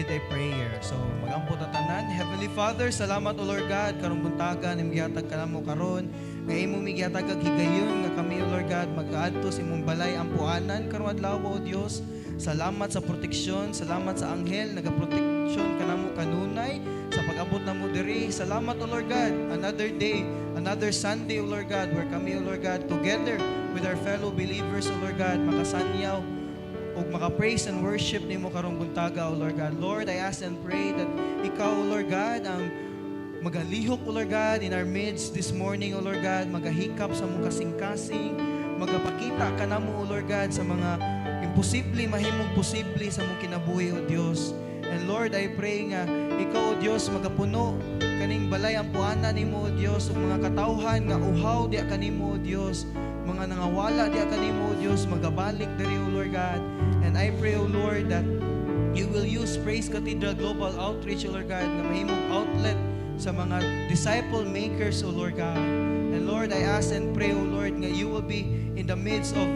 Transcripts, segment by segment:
with a prayer. So magampo ta tanan. Heavenly Father, salamat, O Lord God, karong buntaga nga gihatag kanamo karon nga imong gihatag ag higayon nga kami, O Lord God, magaadto sa imong balay ampuanan karong adlaw, O Dios. Salamat sa proteksyon, salamat sa anghel nagaproteksyon kanamo kanunay sa pag-abot namo diri. Salamat, O Lord God, another day, another Sunday, O Lord God, where kami, O Lord God, together with our fellow believers, O Lord God, makasanyaw ug maka-praise and worship nimo karong buntaga, O Lord God. Lord, I ask and pray that ikaw, O Lord God, ang magalihok, O Lord God, in our midst this morning, O Lord God, magahikap sa among kasing-kasing, magapakita kanamo, O Lord God, sa mga imposible, mahimong posible sa among kinabuhi, O Dios. And Lord, I pray nga ikaw, O Dios, magapuno kaning balay ampuanan nimo, O Dios, ug mga katawhan nga uhaw diha kanimo, O Dios, mga nangawala diha kanimo, O Dios, magabalik diri, O Lord God. And I pray, O Lord, that you will use Praise Cathedral Global Outreach, O Lord God, nga mahimong outlet sa mga disciple makers, O Lord God. And Lord, I ask and pray, O Lord, nga you will be in the midst of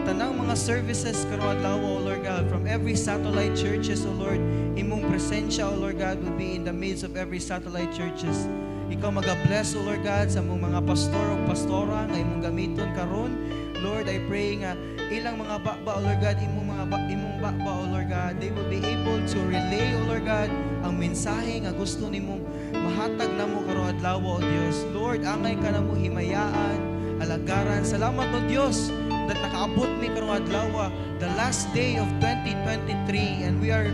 tanang mga services karong adlaw, O Lord God, from every satellite churches, O Lord, imong presensya, O Lord God, will be in the midst of every satellite churches. Ikaw maga-bless, O Lord God, sa among mga pastor o pastora nga imong gamiton karon. Lord, I pray nga ilang mga baba, O Lord God, imong mga ba, imong baba, O Lord God, they will be able to relay, O Lord God, ang mensahe nga gusto nimong mahatag namo karong adlaw, O Dios. Lord, angay ka namo himayaan, alagaran. Salamat, O Dios, that nakaabot mi karong adlaw, the last day of 2023, and we are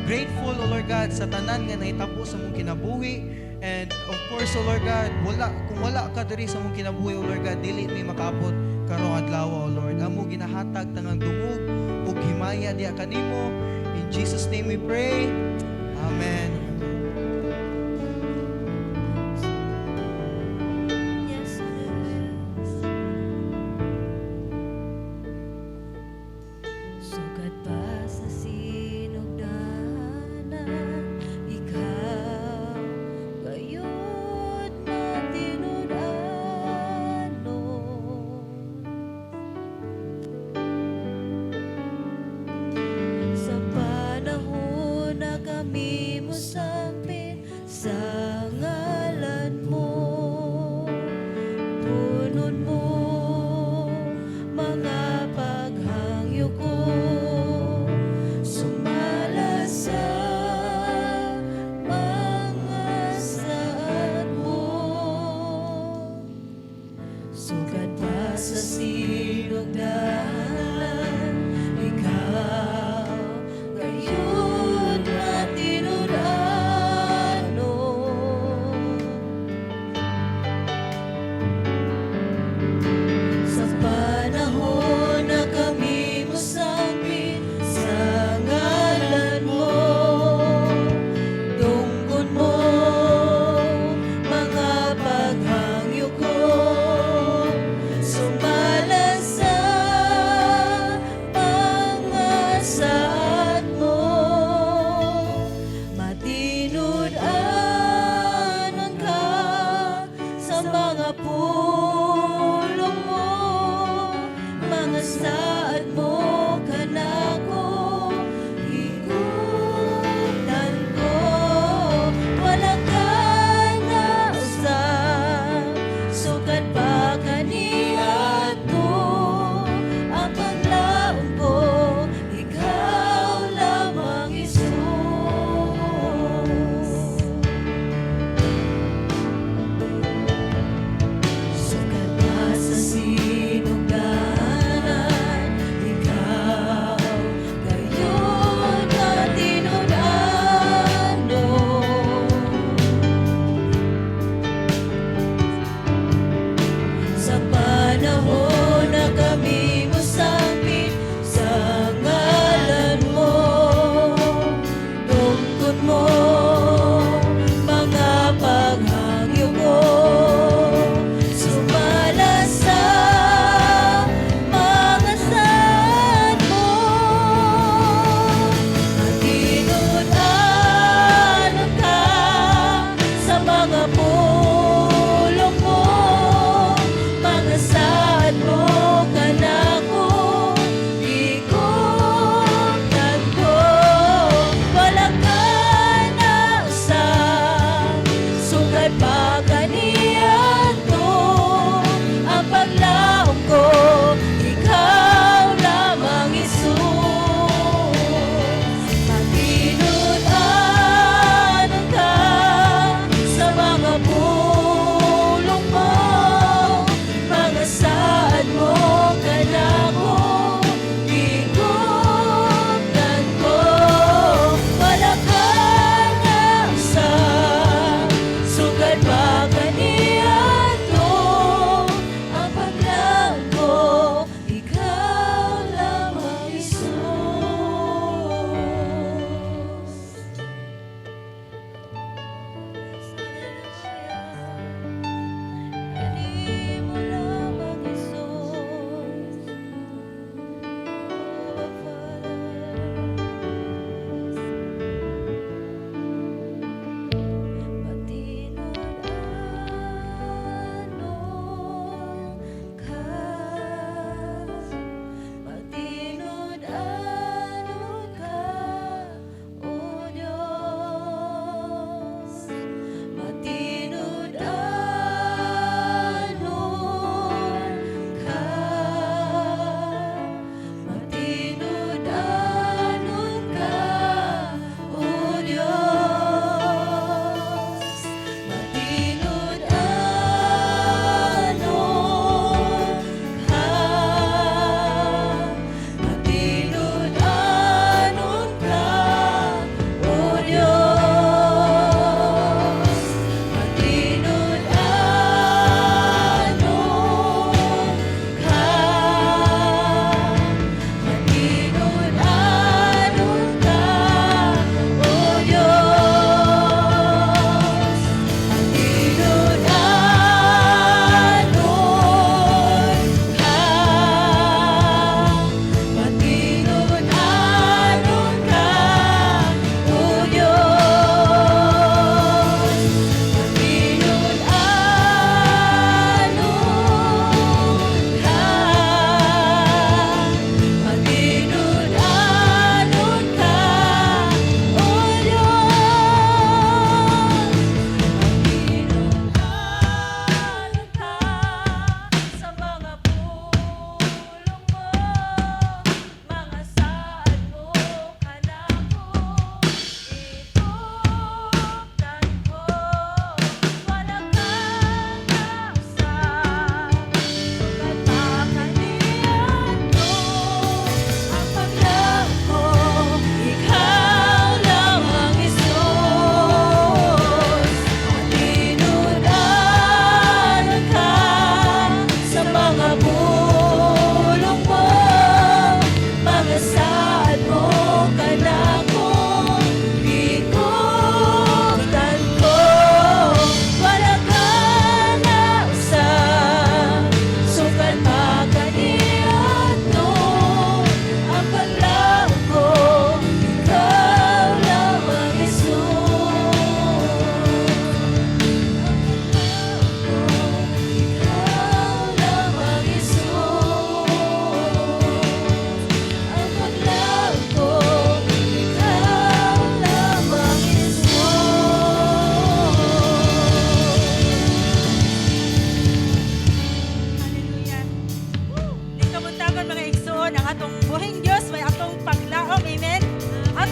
grateful, O Lord God, sa tanan nga nahitabo sa among kinabuhi. And of course, O Lord God, wala kung wala ka diri sa among kinabuhi, O Lord God, dili mi makaabot karong adlaw, O Lord. Amo ginahatag tanang dungog ug himaya diha kanimo. In Jesus' name we pray. Amen. Yes. Sugad pa sa sinugdanan, ikaw gayud matinud-anon. Sa panahon na kami.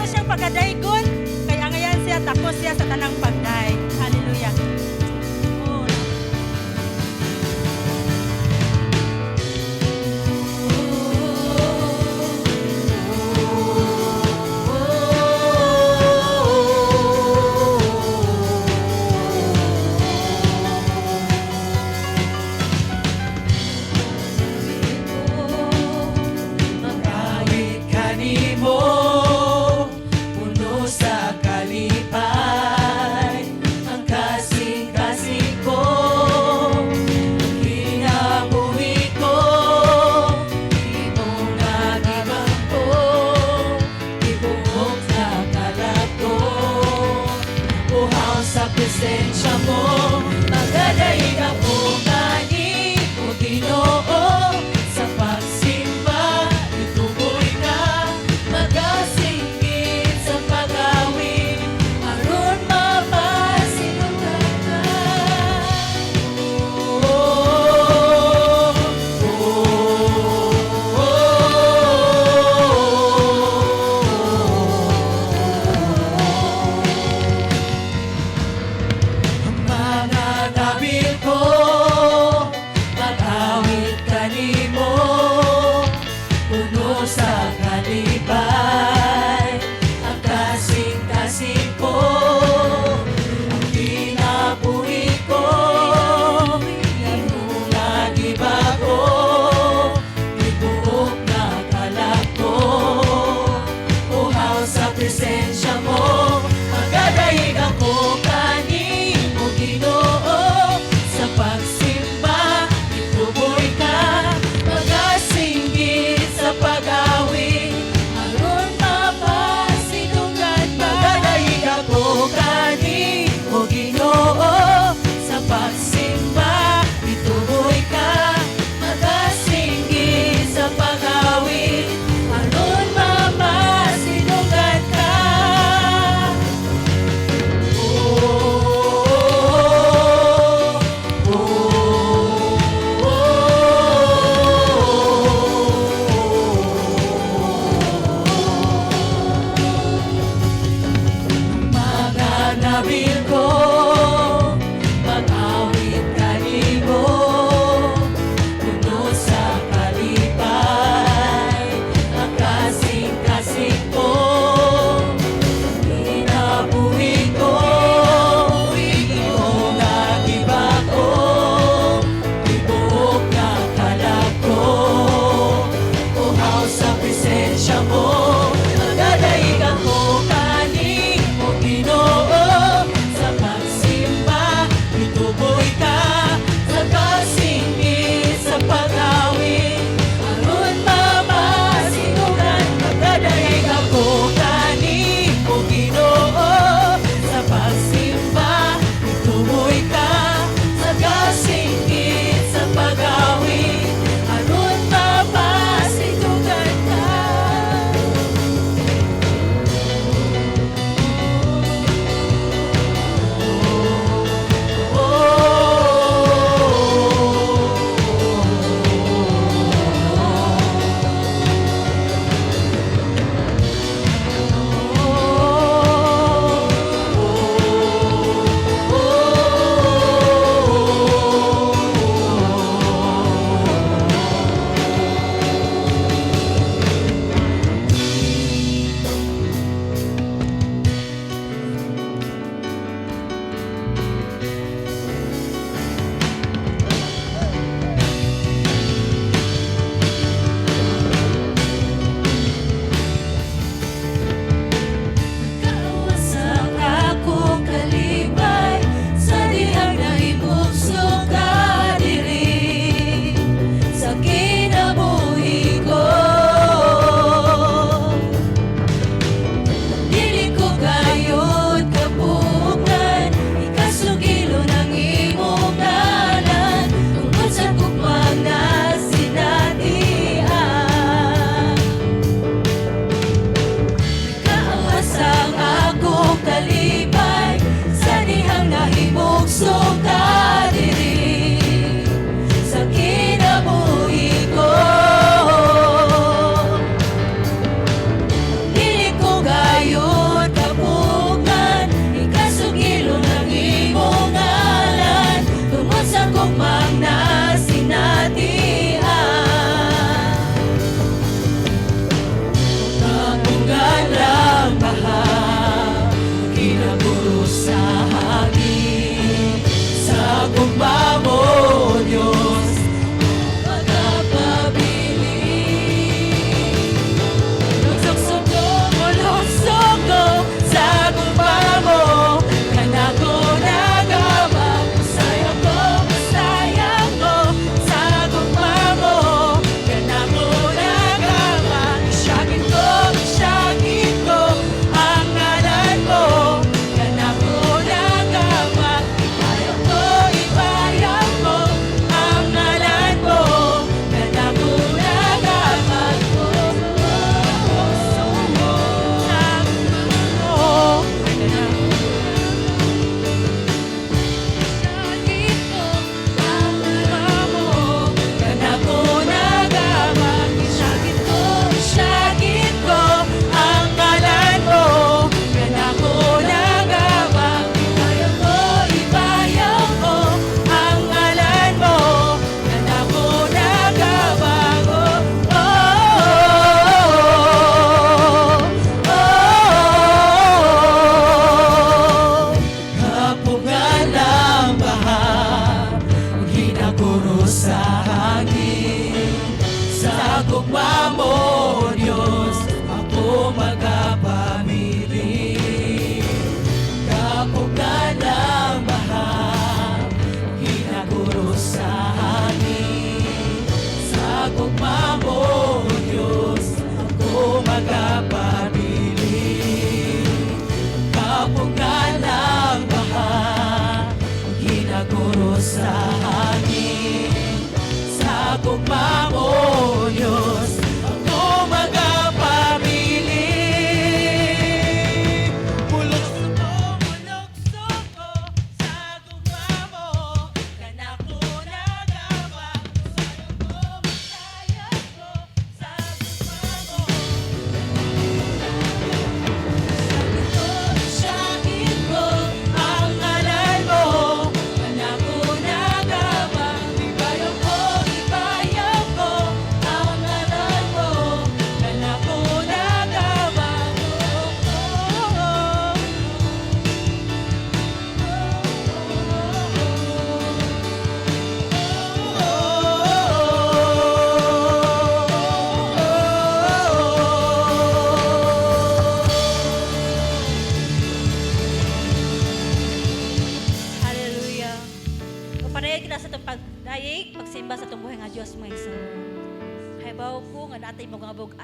Siyang pagadaygon kay angayan siya, takos siya sa tanang pagday. Hallelujah. Oh. Mag-awit kanimo, puno sa kalipay. Ang kasing-kasing ko, ang kinabuhi ko, imong nagibang ko, tibuok na kalag ko. Uhaw sa presensya mo, magadayeg ako kanimo, Ginoo. Sa pagsimba, ituboy ka, magasinggit sa pag-awit, aron mapasinungan ka. Oh. Mga dabil ko, mag-awit kanimo, puno sa kalipay. Ang kasing-kasing ko, ang kinabuhi ko, imong nagibago, tibuok na kalag ko. Uhaw sa presensya mo, magadayeg ako kanimo, Ginoo. Sa pagsimba, ituboy ka, magasinggit sa pag-awit, aron.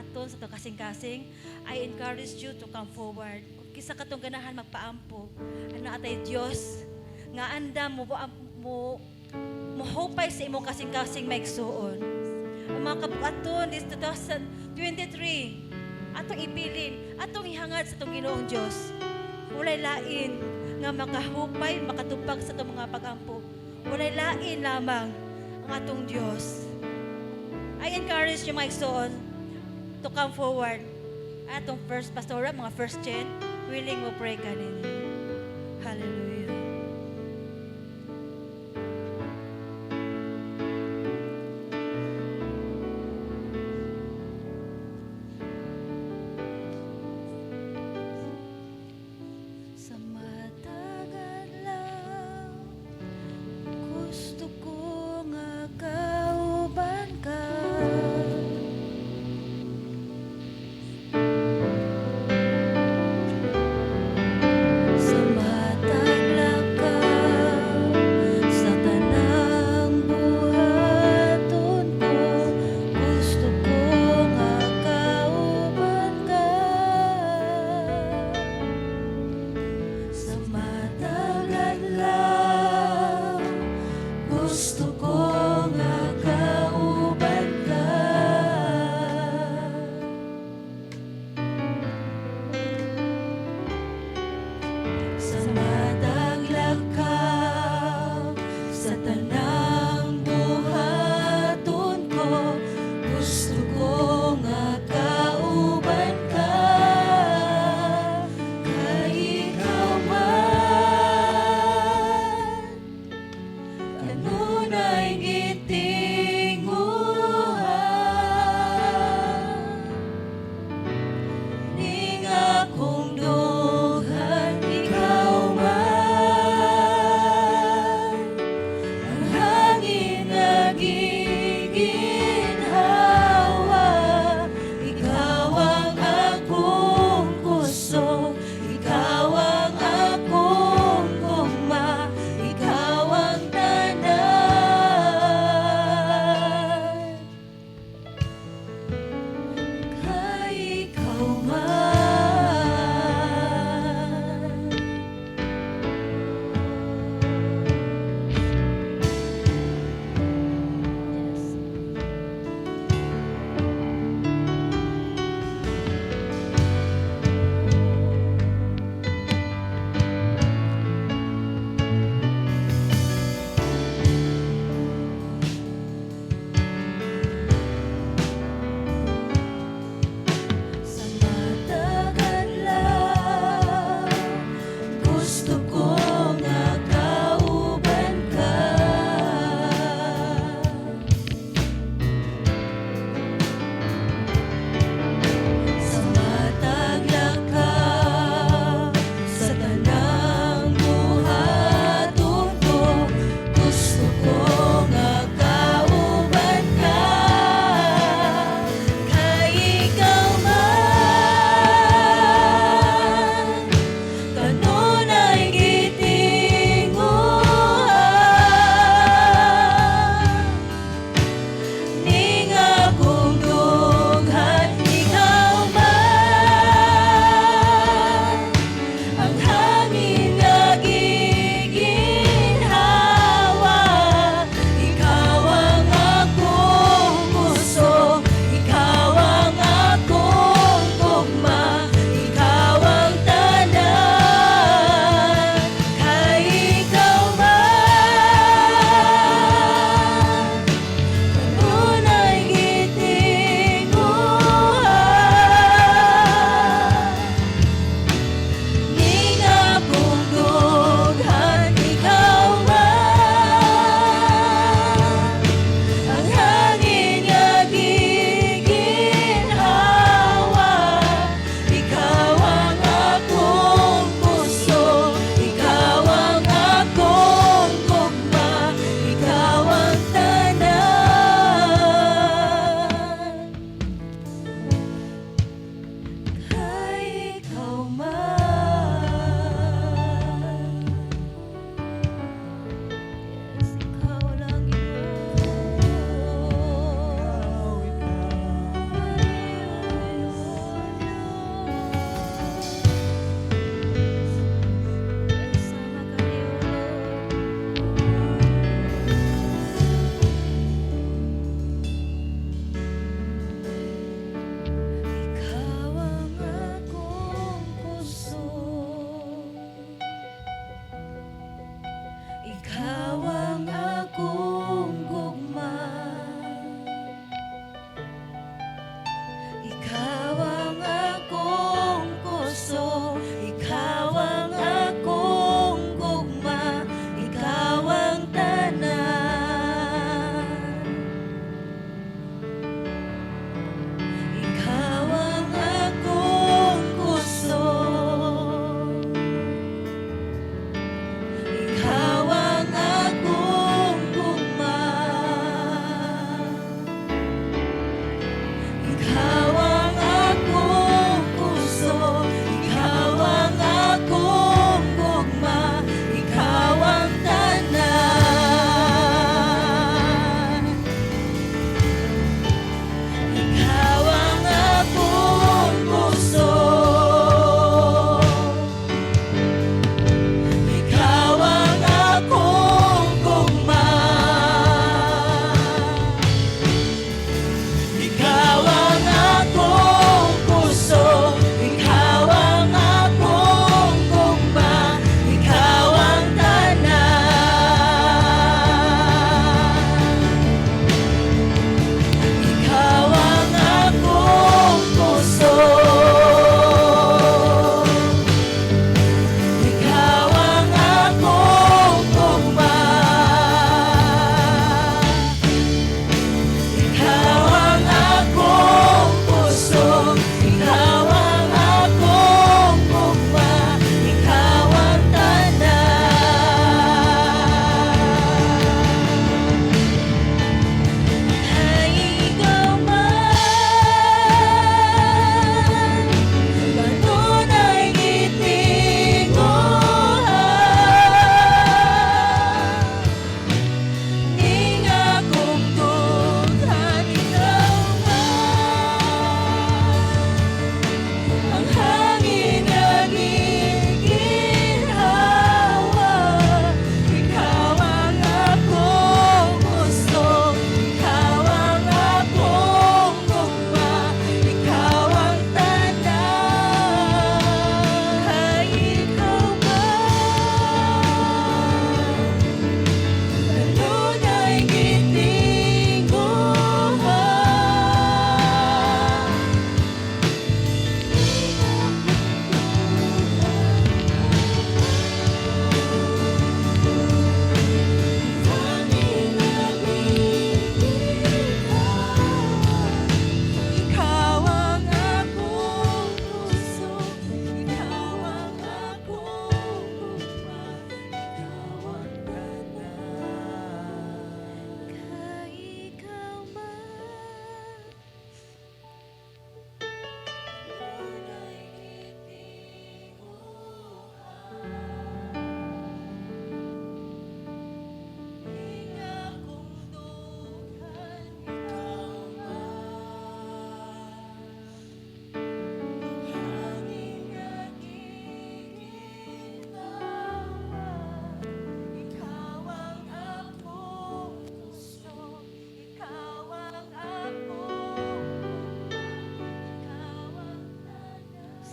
kabuaton sa atong kasing-kasing, I encourage you to come forward. Kung kinsa katong ganahan magpaampo, ano atay Dios nga andam mo mo mohupay sa imong kasing-kasing maigsuon. Ang mga kabuaton this 2023, atong ibilin, atong ihangad sa atong Ginoong Dios. Walay lain nga makahupay, makatupag sa atong mga pagampo. Walay lain lamang ang atong Dios. I encourage you, mga igsoon, to come forward. Atong first pastora, mga first gen, willing mo pray kaninyo. Hallelujah. Sa matag adlaw, gusto ko nga kauban ka. Sa matag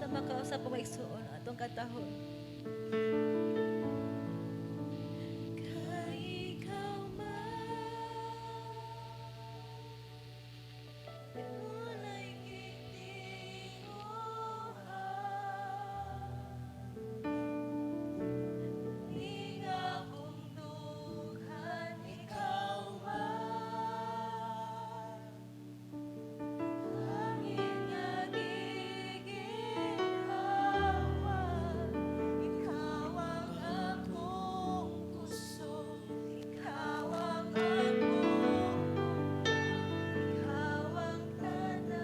Sama kausap mga igsuon atong kantahon. Kay ikaw man kanunay gitinguha, ning akong dughan, ikaw man hangin nga giginhawa. Ikaw ang akong kusog, ikaw ang akong ikaw ang tanan.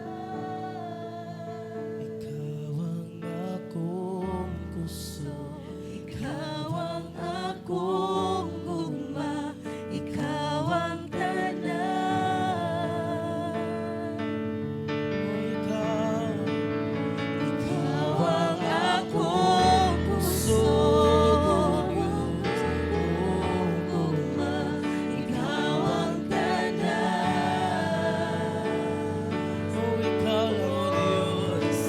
Ikaw ang akong kusog. Ikaw ang akong gugma, ikaw ang tanan. Ikaw, Ikaw ang akong kusog, gugma, ikaw ang tanan. Oh, ikaw lang, O Diyos.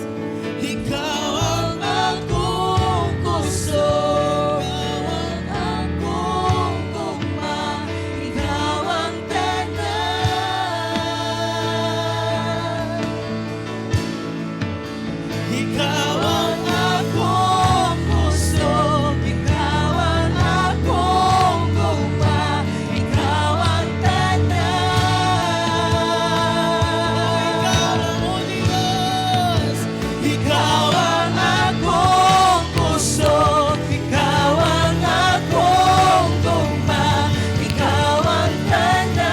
Ikaw ang akong kusog. Ikaw ang akong gugma, ikaw ang tanan. Ikaw ang akong kusog. Ikaw ang akong gugma, ikaw ang tanan. Ikaw lang, O Diyos. Ikaw ang akong kusog, ikaw ang akong gugma, ikaw ang tanan.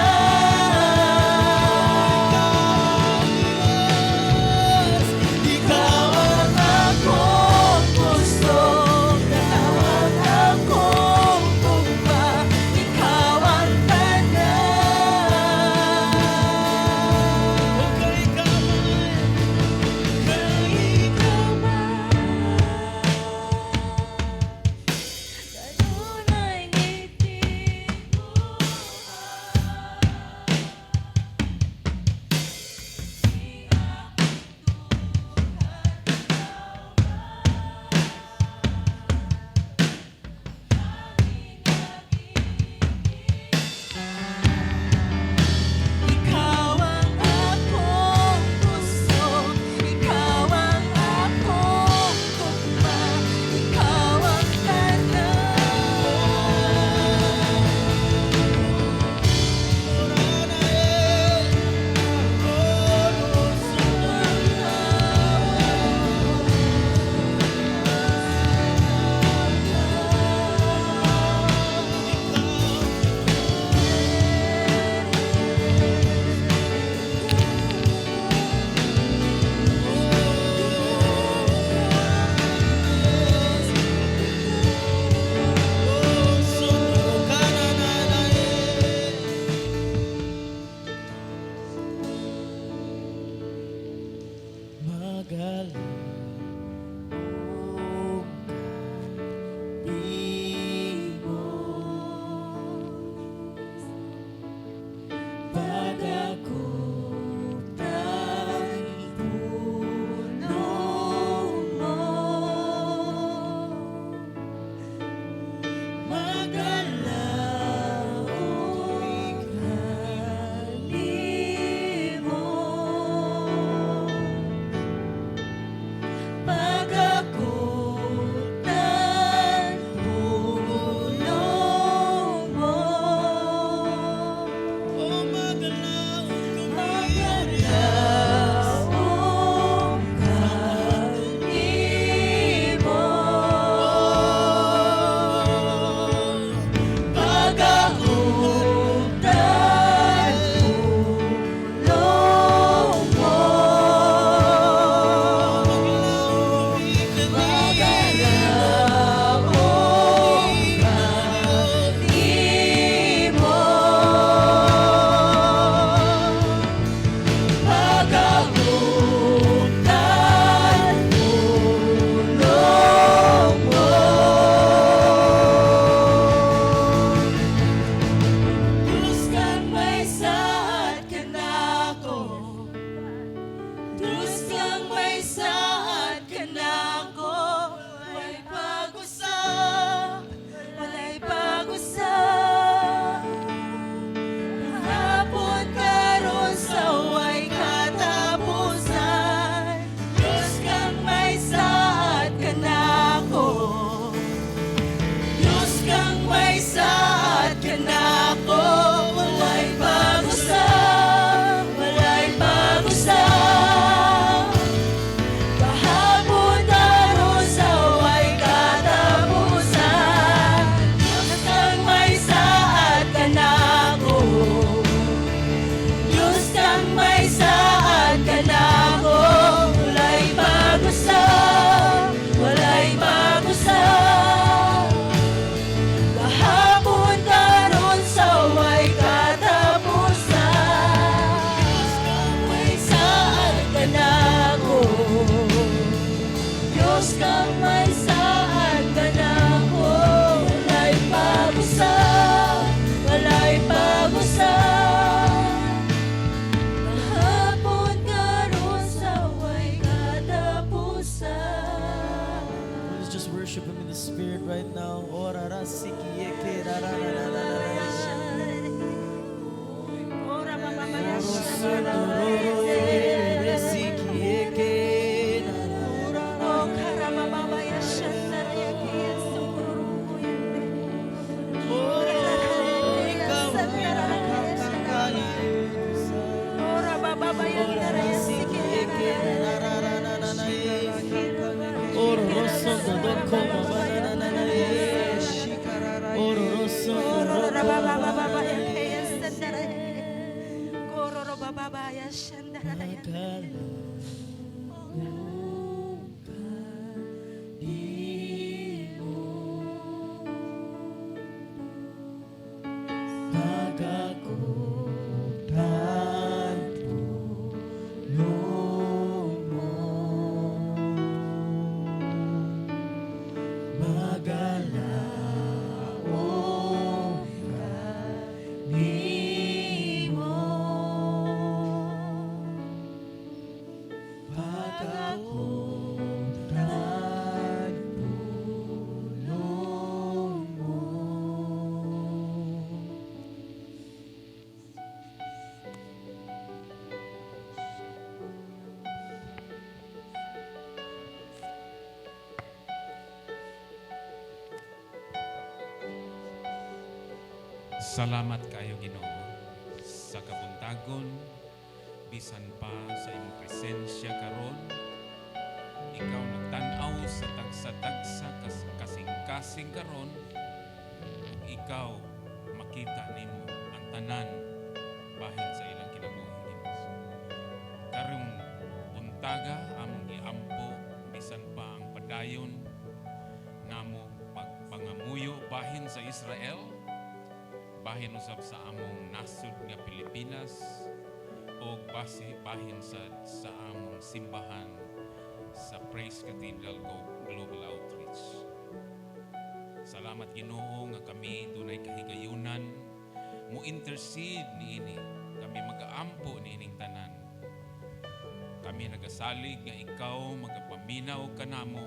Ikaw ang Akong kusog, ikaw ang akong gugma, ikaw ang tanan. O kay ikaw man, Kay ikaw man, kanunay gitinguha, ning akong dughan, ikaw man hangin nga Ikaw ang akong kusog, ikaw ang akong gugma, ikaw ang tanan. Magalaog tingog, Padakop tang pulong mo, Magalaog kanimo. Worship Him in the Spirit right now. Ora ra siki eke ra ra ra ra ra ra ra. Ora baba ya. Oro soto ro ro e re siki eke ra ra. Oh, karama baba ya shandara ya kaya sukuru ya. Oh, ikaw ang pinakakakaya. Ora baba ya Ora ndara ra ya siki eke ra ra ra ra ra ra e. Oro ro soto do ko ma ba na na na na e. Oro ro soto ro Oro ko baba ma ba baba na ya na e. kaya sandara ya. Koro baba ya shandara ya. Magalaw ka nimo pag ako pulong mo, Magalaw ka nimo pag ako pulong mo. Salamat kayo, Ginoo, sa kabuntagon, bisan pa sa imong presensya karon. Ikaw nagtan-aw sa tagsa-tagsa kasing-kasing karon ug ikaw makita nimo ang tanan bahin sa ilang kinabuhi, Ginoo. Karong buntaga, among giampo bisan pa ang padayon namo pagpangamuyo bahin sa Israel, bahin usab sa among nasod nga Pilipinas o basi bahin sa among simbahan sa Praise Cathedral Global Outreach. Salamat, Ginoo, nga kami dunay kahigayunan mo intercede niini. Kami magaampo niining tanan. Kami nagasalig nga ikaw magapaminaw kanamo.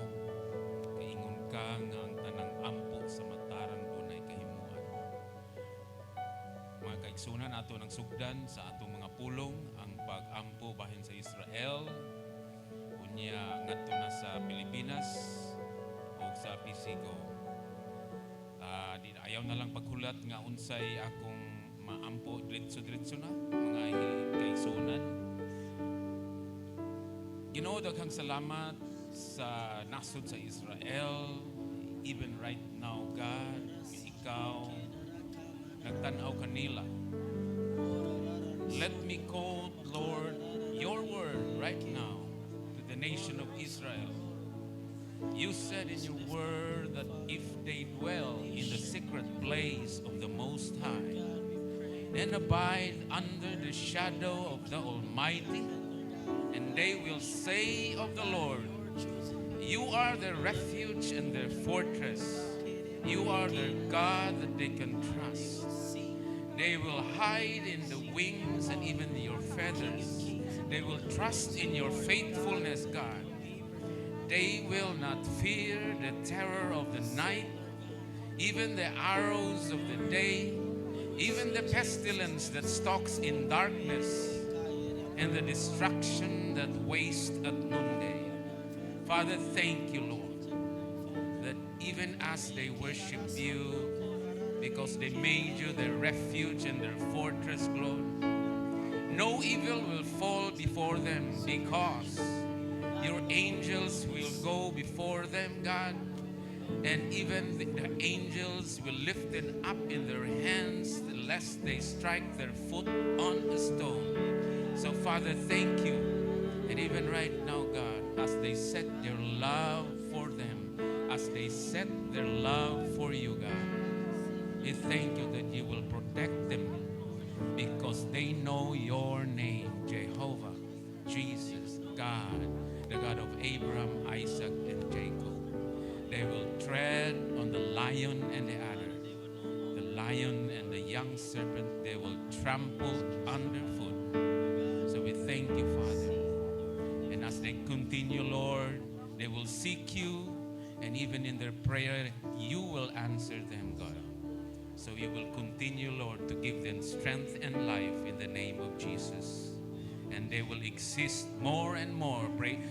Kaingon ka nga ang tanang ampo sa matarang dunay kahimuan. Mga kaigsunan, ato ng sugdan sa atong mga pulong ang pag-ampo bahin sa Israel, unya ngadto na sa Pilipinas o sa PCGO. Di ayaw na lang paghulat nga unsay akong maampo, diretso-diretso na, mga kaigsunan. Ginoo, daghang salamat sa nasod sa Israel, even right now, God, nga ikaw nagtan-aw kanila. Let me quote, Lord, your word right now to the nation of Israel. You said in your word that if they dwell in the secret place of the Most High and abide under the shadow of the Almighty, and they will say of the Lord, "You are their refuge and their fortress. You are their God that they can trust." They will hide in the wings and even your feathers. They will trust in your faithfulness, God. They will not fear the terror of the night, even the arrows of the day, even the pestilence that stalks in darkness, and the destruction that wastes at noonday. Father, thank you, Lord, that even as they worship you, because they made you their refuge and their fortress, Lord, no evil will fall before them because your angels will go before them, God. And even the angels will lift them up in their hands lest they strike their foot on a stone. So, Father, thank you. And even right now, God, as they set their love for them, as they set their love for you, God, we thank you that you will protect them because they know your name, Jehovah, Jesus, God, the God of Abraham, Isaac, and Jacob. They will tread on the lion and the adder, the lion and the young serpent, they will trample underfoot. So we thank you, Father. And as they continue, Lord, they will seek you. And even in their prayer, you will answer them, God. So you will continue, Lord, to give them strength and life in the name of Jesus. And they will exist more and more. Pray,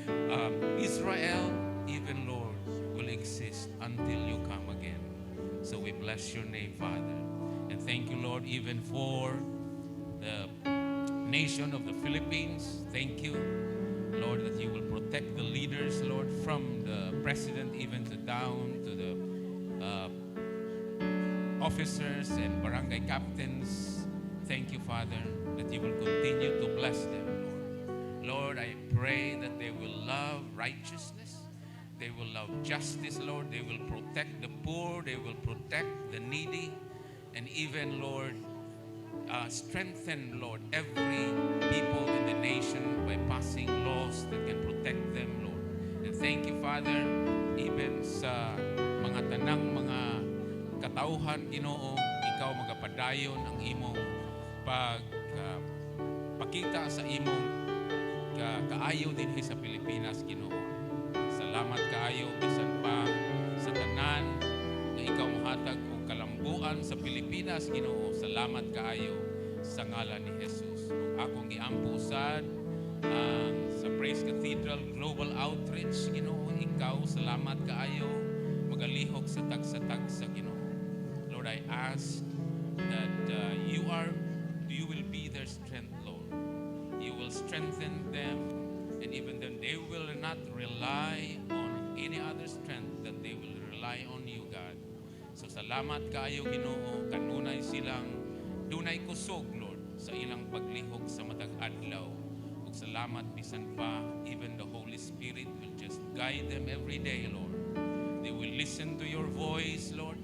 Israel, even Lord, will exist until you come again. So we bless your name, Father. And thank you, Lord, even for the nation of the Philippines. Thank you, Lord, that you will protect the leaders, Lord, from the president even to down to the officers and barangay captains. Thank you, Father, that you will continue to bless them, Lord. Lord, I pray that they will love righteousness. They will love justice, Lord. They will protect the poor. They will protect the needy. And even, Lord, strengthen, Lord, every people in the nation by passing laws that can protect them, Lord. And thank you, Father, even sa mga tanang mga katauhan, Ginoo, ikaw magapadayon ang imong pag pakita sa imong kaayo dinhi sa Pilipinas, Ginoo. Salamat kaayo bisan pa sa tanan nga ikaw mohatag og kalambuan sa Pilipinas, Ginoo. Salamat kaayo sa ngalan ni Jesus. Ug akong giampo sad ang sa Praise Cathedral Global Outreach, Ginoo, ikaw salamat kaayo magalihok sa tagsa-tagsa, Ginoo. Lord, I ask that you will be their strength, Lord. You will strengthen them, and even then they will not rely on any other strength, that they will rely on you, God. So salamat kaayo, Ginoo, kanunay silang dunay kusog, Lord, sa ilang paglihok sa matag adlaw. Ug salamat bisan pa, even the Holy Spirit will just guide them every day, Lord. They will listen to your voice, Lord.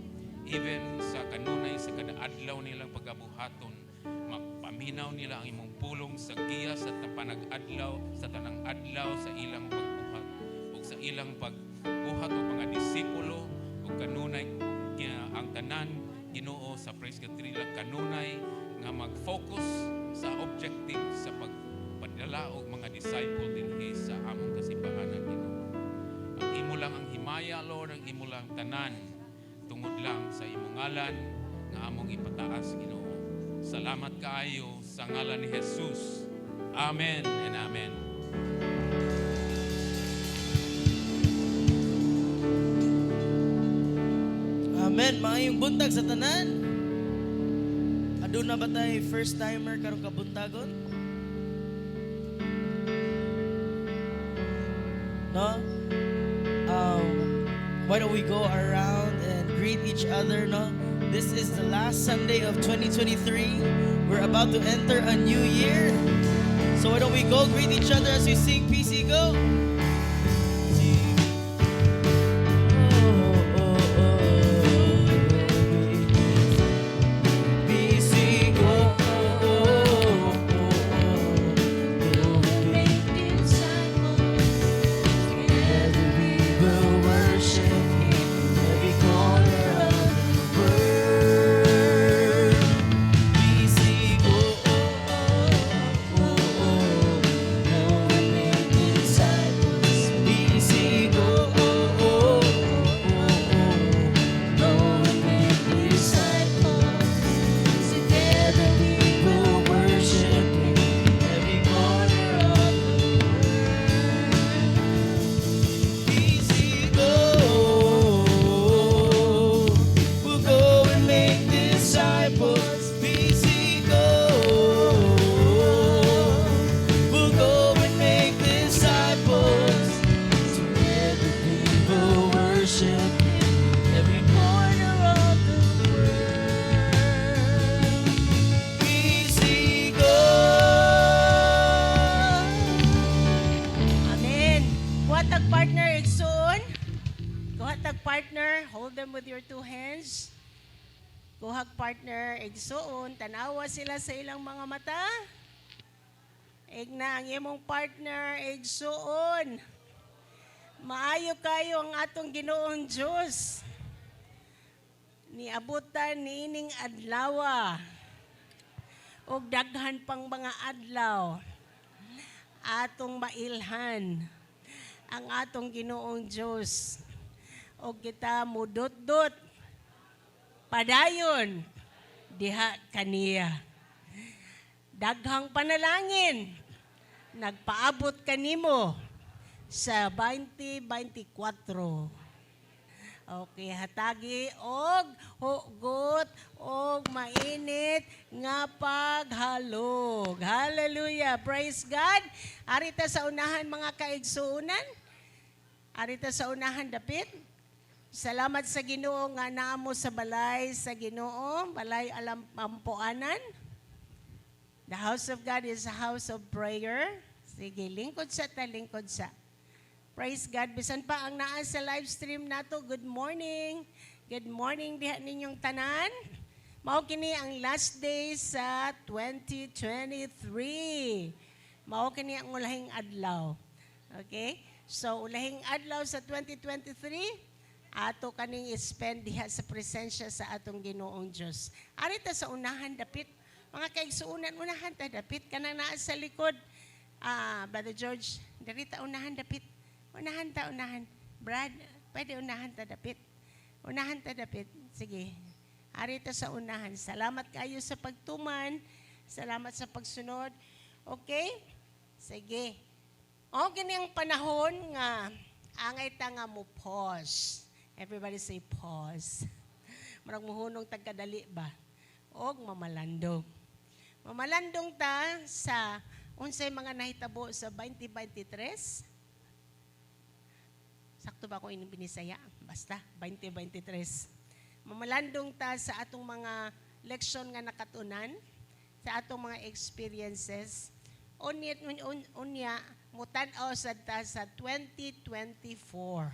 Even sa kanunay sa kada adlaw nilang pagabuhaton, mapaminaw nila ang imong pulong sa giya sa panag-adlaw, sa tanang adlaw sa ilang pagbuhat ug sa ilang pagbuhat og mga disipulo ug kanunay ang tanan, Ginoo, sa Praise Cathedral kanunay nga mag-focus sa objective sa pagpadala og mga disciple dinhi sa among kasimbahanan, Ginoo. Ang imo lang ang himaya, Lord, ang imo lang tanan tungod lang sa imong ngalan nga among ipataas, Ginoo. Salamat kaayo sa ngalan ni Jesus. Amen and amen. Amen. Maayong buntag sa tanan. Aduna ba tay first timer karong kabuntagon? No? Why don't we go around and greet each other, no? This is the last Sunday of 2023. We're about to enter a new year. So why don't we go greet each other as we sing PC Go? Oh. PC Go. Oh. Go Make disciples. Together we will worship Him every corner of the world. PC Go. Oh. Go and make Disciples. PC Go. Oh. Go and make Disciples. Together we will worship Him every corner of the world. PC Go. We'll go and make disciples. PC Go. We'll go and make disciples. Together we will worship Him every corner of the world. PC Go. Amen. Kuha tag partner, igsoon. Kuha tag partner, hold them with your two hands. Kuhag partner, igsoon. Tanawa sila sa ilang mga mata. Igna ang imong partner, igsoon. Maayo kayo ang atong Ginoong Diyos. Niabutan niining adlawa ug daghan pang mga adlaw atong mailhan ang atong Ginoong Diyos. O kita mudot-dot padayon diha kaniya. Daghang panalangin nagpaabot kanimo sa 2024. Okay, hatagi og hugot og mainit nga paghalog. Hallelujah. Praise God. Arita sa unahan, mga kaigsuunan. Arita sa unahan dapit. Salamat sa Ginoo nga naa mo sa balay sa Ginoo, balay alam ampoanan. The house of God is a house of prayer. Sige, lingkod sa ta, lingkod sa. Praise God. Bisan pa ang naa sa live stream nato, good morning. Good morning diha ninyong tanan. Mao kini ang last day sa 2023. Mao kini ang ulahing adlaw. Okay? So ulahing adlaw sa 2023, ato kaning spend diha sa presensya sa atong Ginoong Dios. Arita sa unahan dapit. Mga kaigsuunan, unahan ta dapit, kanang naa sa likod. Ah, Brother George, darita unahan dapit. Unahan ta, unahan. Brad, pwede unahan ta dapit. Unahan ta dapit. Sige. Arita sa unahan. Salamat kayo sa pagtuman. Salamat sa pagsunod. Okay? Sige. O, kini ang panahon nga angay ta nga mo pause. Everybody say "pause." Murag muhunong tagkadali ba? Og mamalandong. Mamalandong ta sa unsay mga nahitabo sa 2023. Sakto ba ako ining binisaya? Basta, 2023. Mamalandong ta sa atong mga leksyon nga nakatunan, sa atong mga experiences. Unya, unya mutan-aw sad ta sa 2024.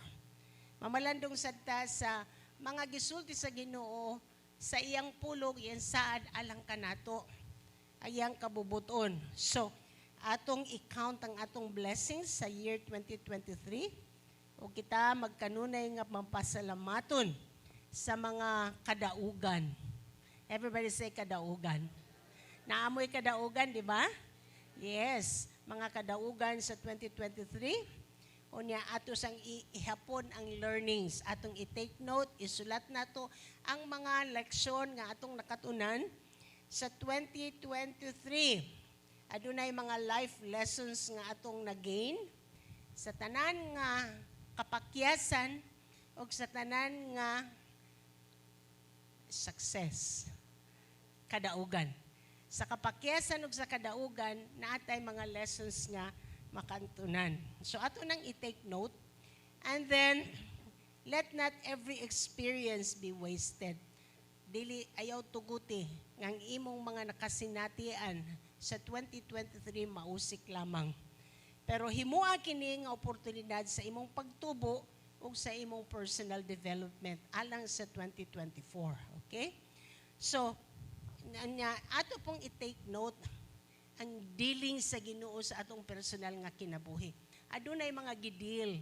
Mamalandong sad ta sa mga gisulti sa Ginoo sa iyang pulong, iyang saad alang kanato, iyang kabubuton. So, atong i-count ang atong blessings sa year 2023 o kita magkanunay nga mampasalamaton sa mga kadaugan. Everybody say "kadaugan." Naamoy kadaugan, di ba? Yes, mga kadaugan sa 2023. Unya ato sang ihapon ang learnings, atong i-take note, isulat nato ang mga leksyon nga atong nakatunan sa 2023. Adunay mga life lessons nga atong na-gain sa tanan nga kapakyasan o sa tanan nga success, kadaugan. Sa kapakyasan ug sa kadaugan, naatay mga lessons nga makantunan. So ato nang i-take note and then let not every experience be wasted. Dili, ayaw tuguti nga ang imong mga nakasinatian sa 2023 mausik lamang. Pero himua kini nga oportunidad sa imong pagtubo ug sa imong personal development alang sa 2024. Okay? So, nya, ato pong i-take note ang dealing sa Ginoo sa atong personal nga kinabuhi. Adunay mga gi-deal.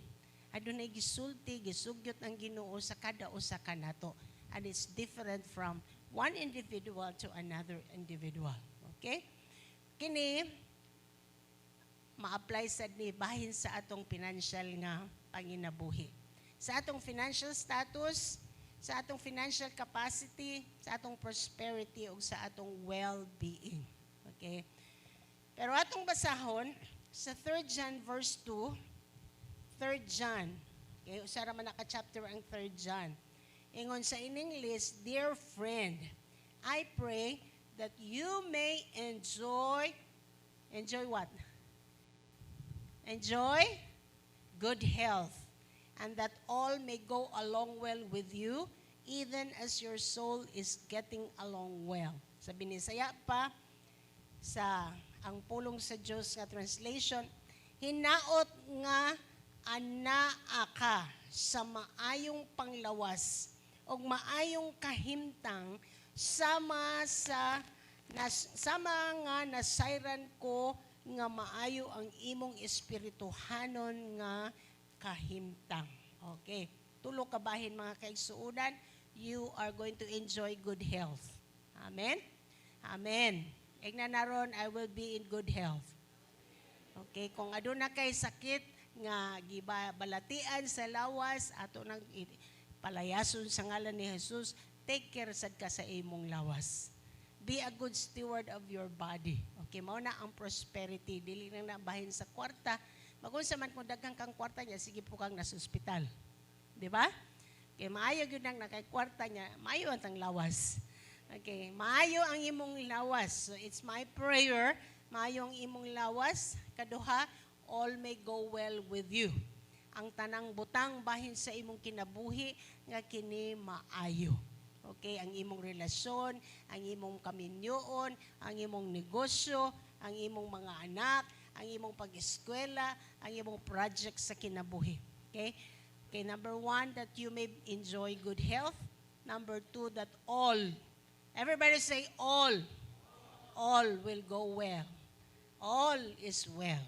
Adunay gisulti, gisugyot ang Ginoo sa kada usa kanato. And it's different from one individual to another individual. Okay? Kini ma-apply sad ni bahin sa atong financial nga panginabuhi. Sa atong financial status, sa atong financial capacity, sa atong prosperity ug sa atong well-being. Okay? Pero atong basahon sa 3 John verse 2, 3 John. Okay, usa ra man naka chapter ang 3 John. Ingon sa in English, "Dear friend, I pray that you may enjoy," enjoy what? Enjoy good health, and that all may go along well with you, even as your soul is getting along well. Sa Binisaya pa, sa ang pulong sa Diyos nga translation, "Hinaot nga anaa ka sa maayong panglawas ug maayong kahimtang sama nga nasayran ko nga maayo ang imong espirituhanon nga kahimtang." Okay. Tulo ka bahin, mga kaigsuonan, you are going to enjoy good health. Amen? Amen. Ingna naron, "I will be in good health." Okay, kung aduna kay sakit Nga giba balatian sa lawas, ato nang palayason sa ngalan ni Jesus. Take care sad ka sa imong lawas. Be a good steward of your body. Okay, mao na ang prosperity. Dili na na bahin sa kwarta. Magunsa man kung daghan kang kwarta niya, sige po kang nasa ospital. Di ba? Okay, maayo gyud nang nakay kwarta niya, maayo ang tang lawas. Okay, maayo ang imong lawas. So it's my prayer, maayo ang imong lawas. Kaduha, all may go well with you. Ang tanang butang bahin sa imong kinabuhi nga kini maayo. Okay, ang imong relasyon, ang imong kaminyoon, ang imong negosyo, ang imong mga anak, ang imong pag-eskwela, ang imong project sa kinabuhi. Okay? Okay, number one, that you may enjoy good health. Number two, that all, everybody say all, all will go well. All is well.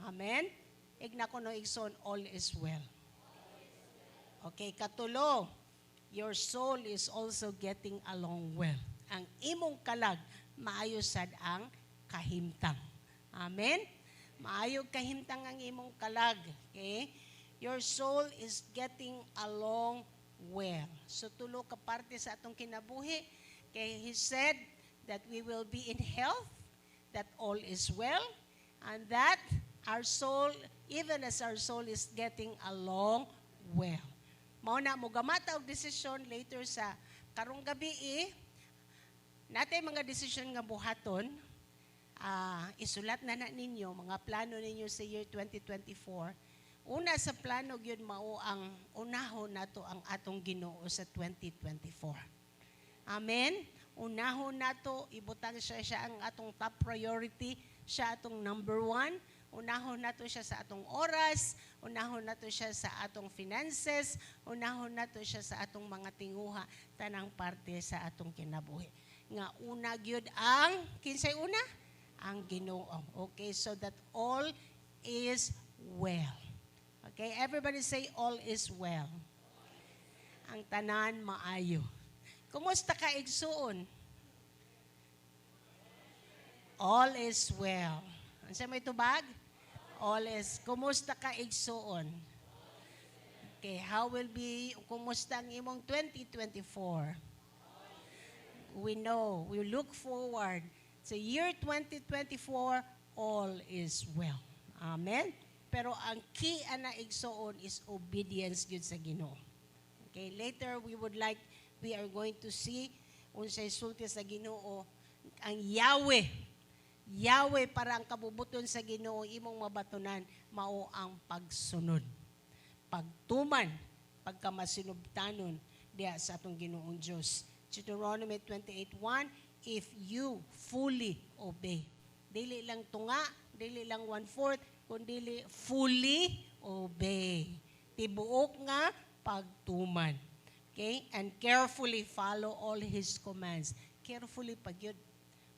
Amen? Igna ko no igsoon, all is well. Okay, katulo, your soul is also getting along well. Ang imong kalag, maayo sad ang kahimtang. Amen? Maayo kahimtang ang imong kalag. Okay? Your soul is getting along well. So tulo ka parte sa atong kinabuhi. Okay, he said that we will be in health, that all is well, and that our soul, even as our soul is getting along well. Mao na mo gamata og desisyon later sa karong gabi eh, natay mga desisyon nga buhaton, isulat na na ninyo mga plano ninyo sa year 2024. Una sa plano gyud mao ang unahon nato ang atong Ginoo sa 2024. Amen. Unahon nato, ibutang siya siya ang atong top priority, siya atong number one. Unahon nato siya sa atong oras, unahon nato siya sa atong finances, unahon nato siya sa atong mga tinguha, tanang parte sa atong kinabuhi. Nga una gyud ang kinsay una? Ang Ginoo. Okay, so that all is well. Okay, everybody say, "All is well." Ang tanan maayo. Kumusta ka, igsuon? All is well. Unsa may tubag? All is. Kumusta ka, igsuon? Okay, how will be kumusta ang imong 2024? We know, we look forward to year 2024, all is well. Amen. Pero ang key ana, igsuon, is obedience gyud sa Ginoo. Okay, later we are going to see unsay sulti sa Ginoo ang Yahweh. Yahweh, para ang kabubuton sa Ginoo imong mabatunan mao ang pagsunod. Pagtuman, pagkamasinubtanon diha sa atong Ginoong Dios. Deuteronomy 28:1, if you fully obey. Dili lang tunga, dili lang one-fourth, kundi fully obey. Tibuok nga pagtuman. Okay? And carefully follow all His commands. Carefully pagyud.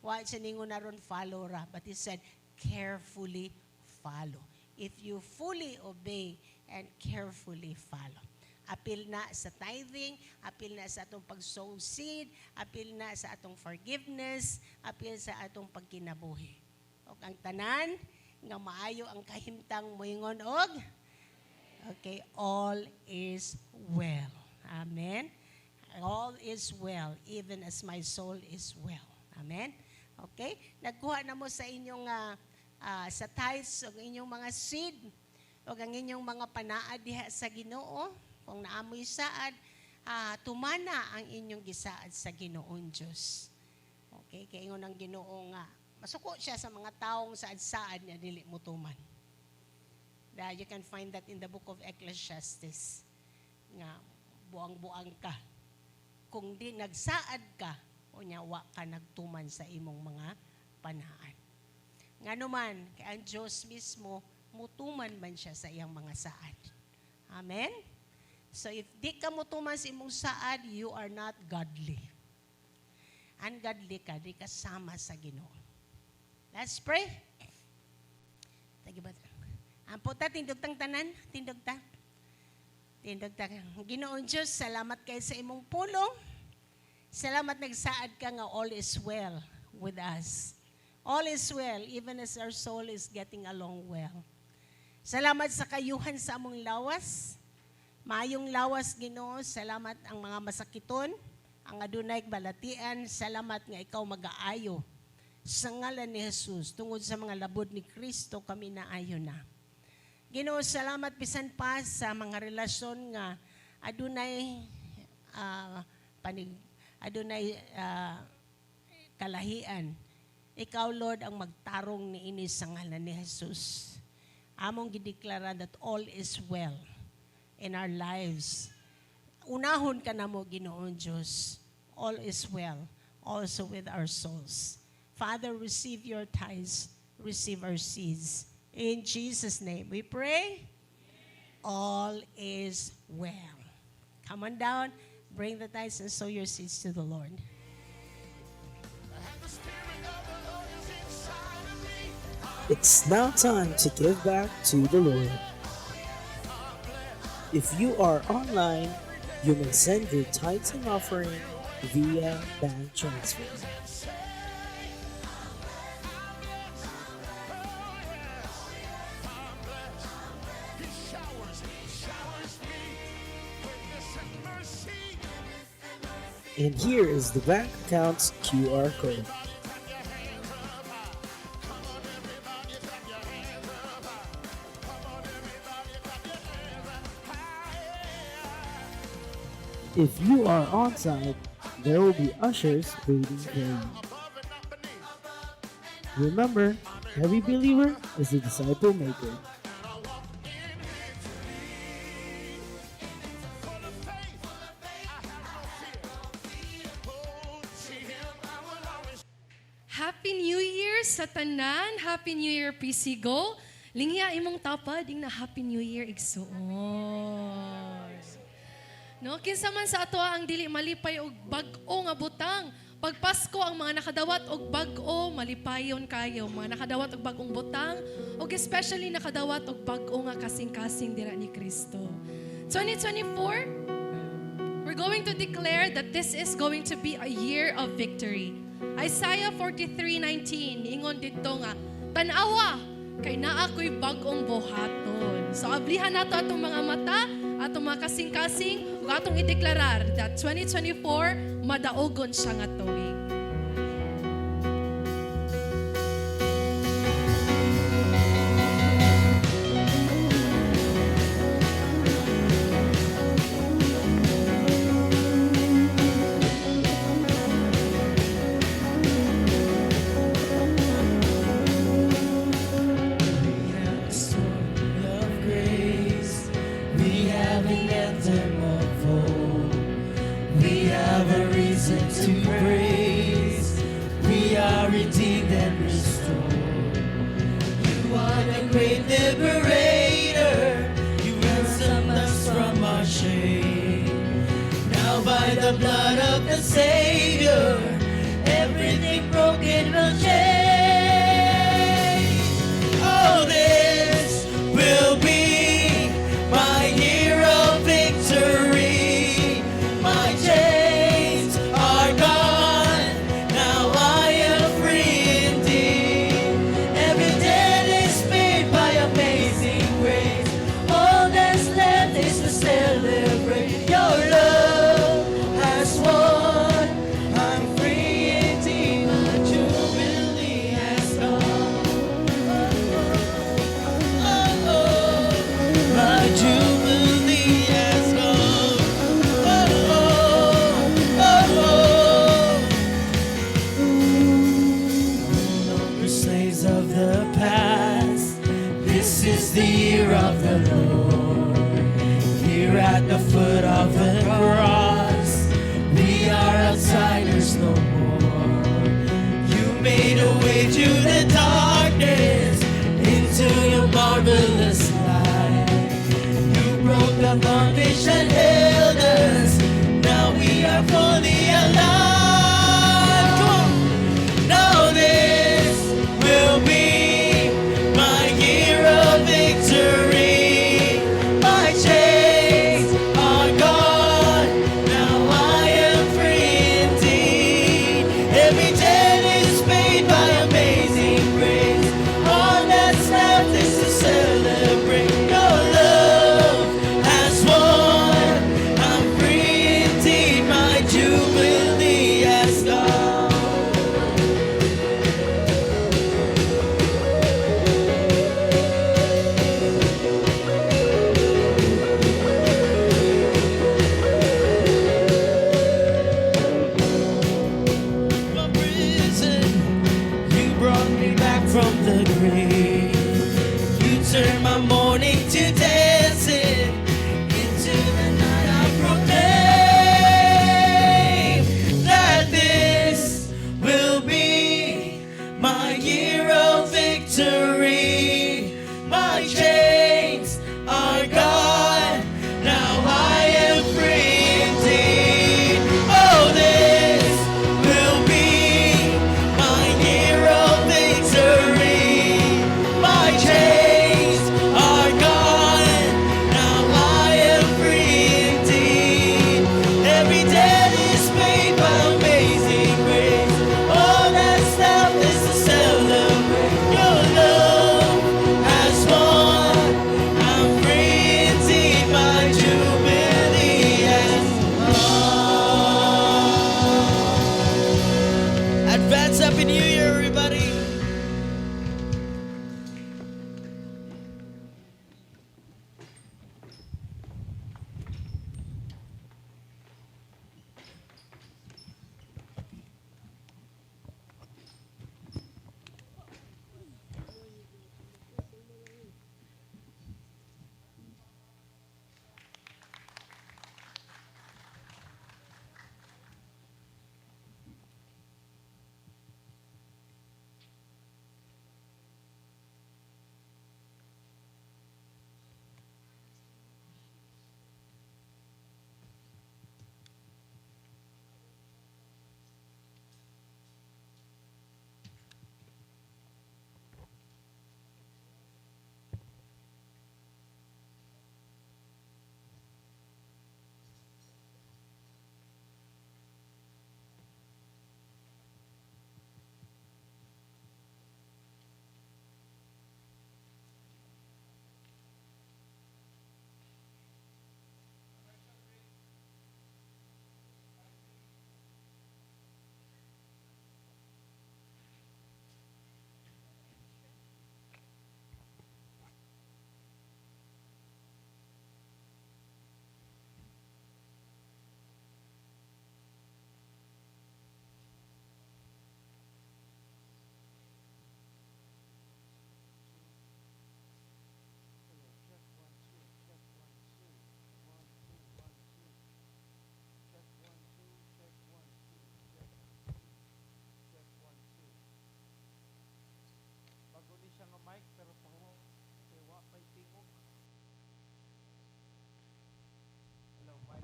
Wa siya ningon na ron follow ra, but he said carefully follow. If you fully obey and carefully follow. Apil na sa tithing, apil na sa atong pag-sow seed, apil na sa atong forgiveness, apil sa atong pagkinabuhi. Og ang tanan nga maayo ang kahimtang moingon og okay, all is well. Amen. All is well, even as my soul is well. Amen. Okay? Nagkuha na mo sa inyong sa tithes ug inyong mga seed ug ang inyong mga panaad diha sa Ginoo. Kung naamoy saad, tumana ang inyong gisaad sa Ginoong Diyos. Okay, kay ingon ang Ginoo nga masuko siya sa mga taong saad-saad niya dili mo tuman. That you can find that in the book of Ecclesiastes nga buang-buang ka. Kung di nagsaad ka, unya wa ka nagtuman sa imong mga panaad. Ngano man, kay ang Diyos mismo, mutuman man siya sa iyang mga saad. Amen? So if di ka mutuman sa imong saad, you are not godly. Ungodly ka, di ka sama sa Ginoo. Let's pray. Tagi ba? Ampo ta, tindog tang tanan, tindog ta. Tindog ta. Ginoong Diyos, salamat kay sa imong pulong. Salamat nagsaad ka nga all is well with us. All is well, even as our soul is getting along well. Salamat sa kayuhan sa among lawas. Maayong lawas, Ginoo. Salamat ang mga masakiton, ang adunay balatian. Salamat nga ikaw magaayo. Sa ngalan ni Jesus, tungod sa mga labod ni Kristo, kami naayo na. Ginoo, salamat bisan pa sa mga relasyon nga adunay panig adunay kalahian. Ikaw, Lord, ang magtarong niini sa ngalan ni Jesus. Among gideklara that all is well in our lives. Unahon ka namo, Ginoong Diyos. All is well, also with our souls. Father, receive your tithes, receive our seeds. In Jesus' name we pray. All is well. Come on down, bring the tithes and sow your seeds to the Lord. It's now time to give back to the Lord. If you are online, you may send your tithes and offering via bank transfer. And here is the bank account's QR code. If you are on site, there will be ushers waiting for you. Remember, every believer is a disciple maker. Happy New Year sa tanan. Happy New Year, PC Go. Lingya imong tapad ing na Happy New Year, igsuon. No, kinsa man sa ato ang dili malipay og bag-o nga butang. Pag Pasko ang mga nakadawat og bag-o, malipayon kayo. Mga nakadawat og bag-ong butang ug especially nakadawat og bag-o nga kasing-kasing dira ni Kristo. 2024, we're going to declare that this is going to be a year of victory. Isaiah 43:19, ingon didto nga, "Tan-awa kay naa ko'y bag-ong buhaton." So ablihan nato atong mga mata, atong mga kasing-kasing, ug atong ideklarar that 2024 madaogon siya nga tuig. Story of grace. We have an anthem of hope. We have a reason to praise. We are redeemed and restored. You are the great liberator. You ransomed us from our shame. Now by the blood of the Savior, everything broken will change. Oh, this will be my year of victory. My chains are gone. Now I am free indeed. Every debt is paid by amazing grace. All that's left is to celebrate. Your love has won. I'm free indeed. My jubilee has come. Oh, oh, my jubilee has come. Oh, oh, oh, oh. No longer slaves of the past. This is the year of the Lord. Here at the foot of the cross, we are outsiders no more. You made a way through the darkness into your marvelous light. You broke the bondage that held us. Now we are fully alive. Come on. Now this will be my year of victory. My chains are gone. Now I am free indeed. Every debt is paid by amazing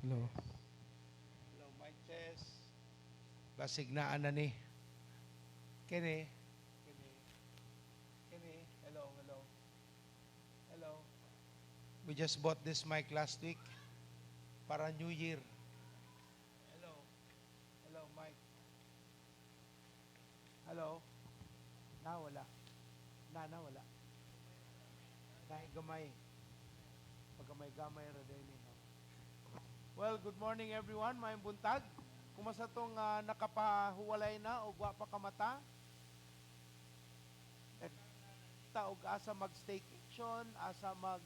Hello. Hello, mic test. Basig na na ni. Kini. Kini. Kini. Hello, hello. Hello. We just bought this mic last week para New Year. Hello. Hello, mic. Hello. Na wala. Na na wala. Dahil gamay. Paggamay-gamay ra din ni. Well, good morning, everyone. Maayong buntag. Kumusta tong nakapahuwalay na o wa pa kamata? Ta og asa mag-staycation, asa mag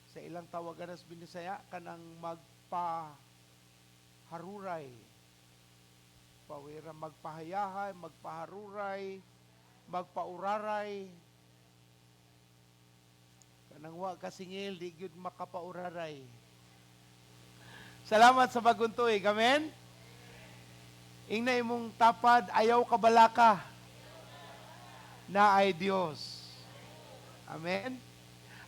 sa ilang tawagan sa Binisaya kanang magpaharuray. Pawira magpahayahay, magpaharuray, magpauraray. Kanang wa kasingil, di gyud makapauraray. Salamat sa bagong tuig. Amen? Ingna imong tapad, ayaw kabalaka naay Dios. Amen?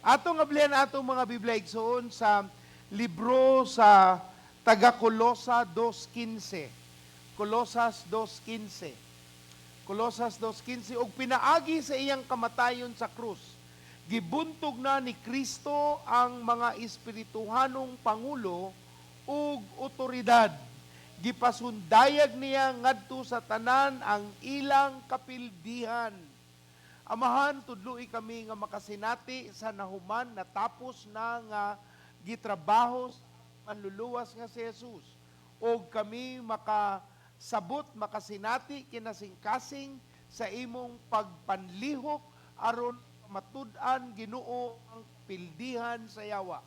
Atong ablihan atong mga Biblia, igsoon, sa libro sa taga Kolosa 2:15. Kolosas 2:15. Kolosas 2:15. "Ug pinaagi sa iyang kamatayon sa krus, gibuntog na ni Kristo ang mga espirituhanong pangulo ug otoridad. Gipasundayag niya ngadto sa tanan ang ilang kapildihan." Amahan, tudloi kami nga makasinati sa nahuman, natapos na nga gitrabaho sa Manluluwas nga si Jesus. O kami makasabot, makasinati kinasingkasing sa imong pagpanlihok aron matud-an, Ginoo, ang pildihan sa yawa.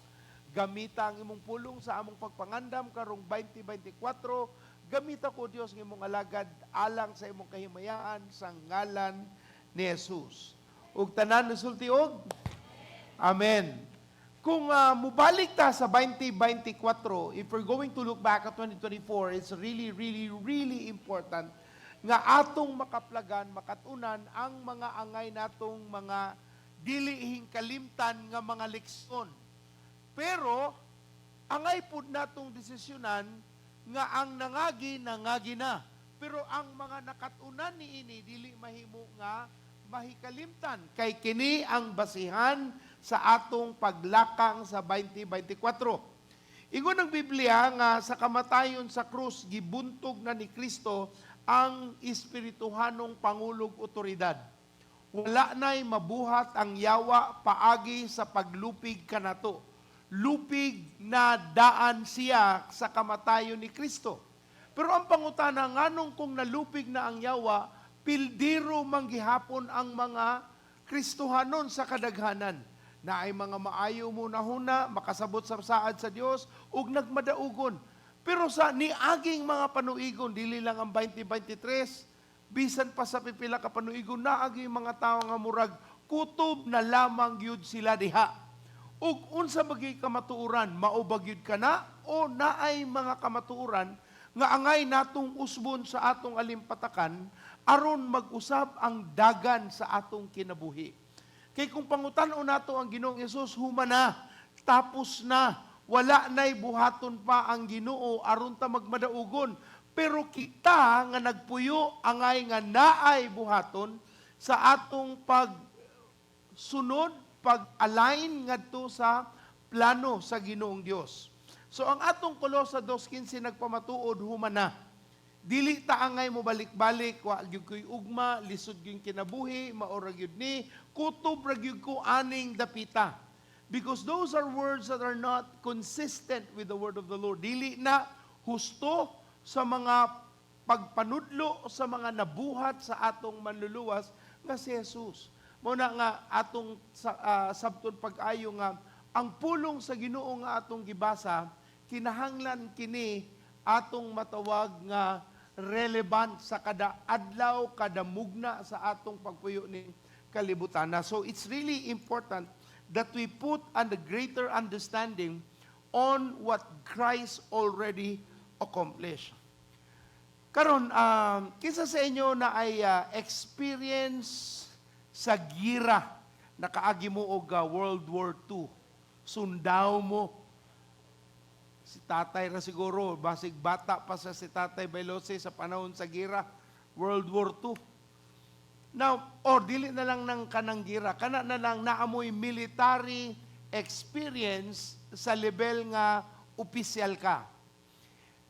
Gamita ang imong pulong sa among pagpangandam karong 2024. Gamita ko, Dios, ng imong alagad alang sa imong kahimayaan, sa ngalan ni Jesus. Ug tanan nusulti og Amen. Kung mubalik ta sa 2024, if we're going to look back at 2024, it's really, really, really important nga atong makaplagan, makatunan ang mga angay natong mga dili kalimtan nga mga leksyon. Pero angay pud natong desisyonan nga ang nangagi, nangagi na. Pero ang mga nakatunan niini, dili mahimo nga mahikalimtan kay kini ang basihan sa atong paglakang sa 2024. Ingon ang Biblia nga sa kamatayon sa krus, gibuntog na ni Kristo ang espirituhanong pangulog otoridad. Wala na'y mabuhat ang yawa paagi sa paglupig kanato. Lupig na daan siya sa kamatayon ni Kristo. Pero ang pangutana, nganong kung nalupig na ang yawa, pildiro manggihapon ang mga Kristohanon sa kadaghanan? Naay mga maayo mohunahuna, makasabot sa saad sa Dios ug nagmadaugon. Pero sa niaging mga panuigon, dili lang ang 2023, bisan pa sa pipila ka panuigon, naagi mga tao nga murag kutob na lamang gyud sila diha. Ug unsa bagi kamatuoran, mao ba gyud kana o naay mga kamatuoran nga angay natong usbon sa atong alimpatakan aron mag-usab ang dagan sa atong kinabuhi? Kay kung pangutan-on nato ang Ginoong Hesus, human na, tapos na, wala na'y buhaton pa ang Ginoo aron ta magmadaugon. Pero kita nga nagpuyo, angay nga naay buhaton sa atong pagsunod, pag-align ngadto sa plano sa Ginoong Dios. So ang atong Kolosa 2:15 nagpamatuod, human na. Dili ta angay mo balik-balik, wa gyud ko'y ugma, lisod gyud kinabuhi, mao ra gyud ni, kutob ra gyud ko aning dapita. Because those are words that are not consistent with the word of the Lord. Dili na husto sa mga pagpanudlo, sa mga nabuhat sa atong Manluluwas nga si Jesus. Mao na nga atong sabton pag-ayo nga ang pulong sa Ginoo nga atong gibasa, kinahanglan kini atong matawag nga relevant sa kada adlaw, kada mugna sa atong pagpuyo ning kalibutan. So it's really important that we put on the greater understanding on what Christ already accomplished. Karon, kinsa sa inyo naay experience sa gira? Nakaagi mo og World War II? Sundao mo. Si tatay ra siguro, basig bata pa sa si Tatay Bailose sa panahon sa gira, World War II. Now, or dili na lang ng kanang gira, kana na lang naamoy military experience sa level nga opisyal ka.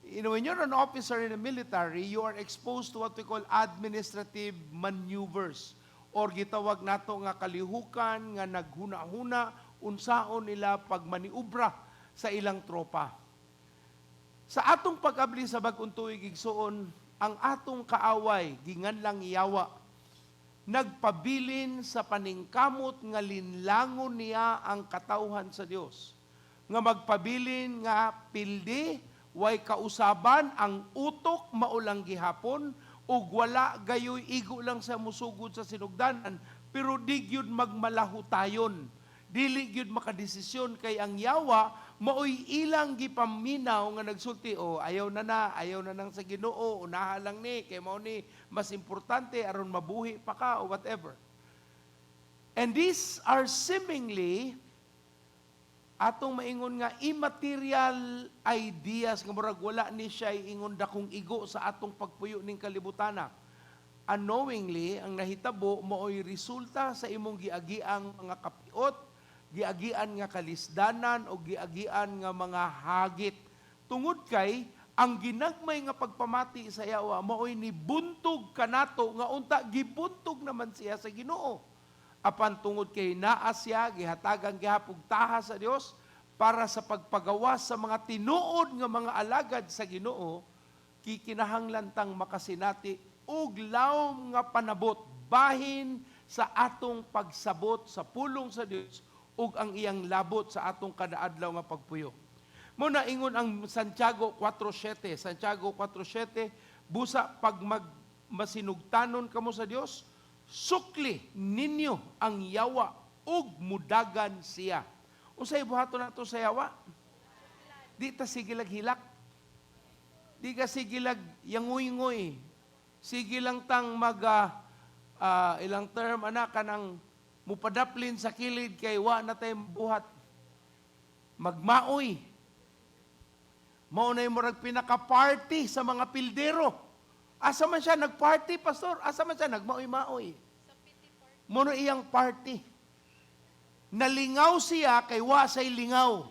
When you're an officer in the military, you are exposed to what we call administrative maneuvers or gitawag nato nga kalihukan nga naghuna-huna unsaon nila pagmaniubra sa ilang tropa. Sa atong pag-abli sa bag-ong tuig, igsuon, ang atong kaaway, ginganlang yawa, nagpabilin sa paningkamot nga linlangon niya ang katawhan sa Dios. Nga magpabilin nga pildi, way kausaban, ang utok maulang gihapon, ug wala gayoy igo lang sa musugod sa sinugdanan, pero di gyud magmalahutayon. Dili gyud makadesisyon kay ang yawa maoy ilang gipaminaw nga nagsulti, "Oh, ayaw na na, ayaw na nang sa Ginoo, unaha lang ni kay mao ni mas importante aron mabuhi pa ka," o whatever. And these are seemingly atong maingon nga immaterial ideas nga murag wala ni siya ingon dakong igo sa atong pagpuyo ning kalibutana. Unknowingly, ang nahitabo maoy resulta sa imong giagiang mga kapiot, giagian nga kalisdanan o giagian nga mga hagit. Tungod kay ang ginagmay nga pagpamati sa yawa maoy nibuntog kanato nga unta gibuntog naman siya sa Ginoo. Apan tungod kay naa siya, gihatagan gihapog taha sa Dios para sa pagpagawas sa mga tinuod nga mga alagad sa Ginoo, kikinahanglan tang makasinati og lawom nga panabot bahin sa atong pagsabot sa pulong sa Dios ug ang iyang labot sa atong kadaadlaw nga pagpuyo. Mo na ingon ang Santiago 4:7, Santiago 4:7, "Busa pag mag masinugtanon kamo sa Dios, sukli ninyo ang yawa ug mudagan siya." Unsay buhaton nato sa yawa? Di ta sige lag hilak. Di ka sige lag yangoy-ngoy. Sige lang tang mag ilang term ana kanang mupadaplin sa kilid kay wa na tay buhat. Magmaoy. Mao na murag pinaka-party sa mga pildero. Asa man siya nagparty, pastor? Asa man siya nagmaoy-maoy? Mao na iyang party. Nalingaw siya kay wa say lingaw.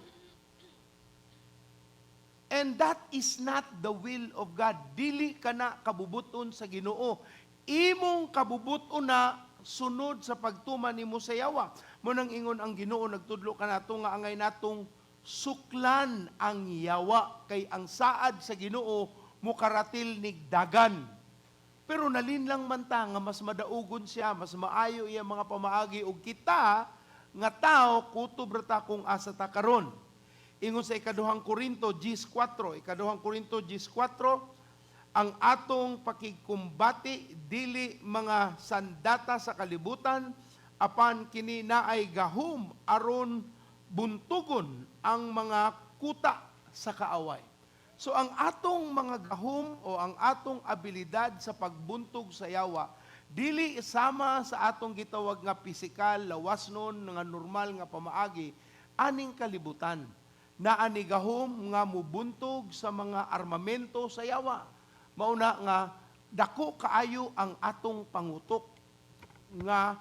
And that is not the will of God. Dili ka na kabubuton sa Ginoo. Imong kabubuton na sunod sa pagtuman nimo sa yawa. Mo nang ingon ang Ginoo, nagtudlo kanato nga angay natong suklan ang yawa kay ang saad sa Ginoo mukaratil nigdagan. Pero nalinlang man ta nga mas madaugon siya, mas maayo iya mga pamaagi ug kita nga tao kutob ra ta kung asa ta karon. Ingon sa Ikaduhang Korinto 10:4, Ikaduhang Korinto 10:4, ang atong pakigkumbati dili mga sandata sa kalibutan, apan kini naay gahom aron buntugon ang mga kuta sa kaaway. So ang atong mga gahom o ang atong abilidad sa pagbuntog sa yawa dili sama sa atong gitawag nga pisikal, lawas nun nga normal nga pamaagi aning kalibutan. Naa ni gahom nga mubuntog sa mga armamento sa yawa. Mauna nga dako kaayo ang atong pangutok nga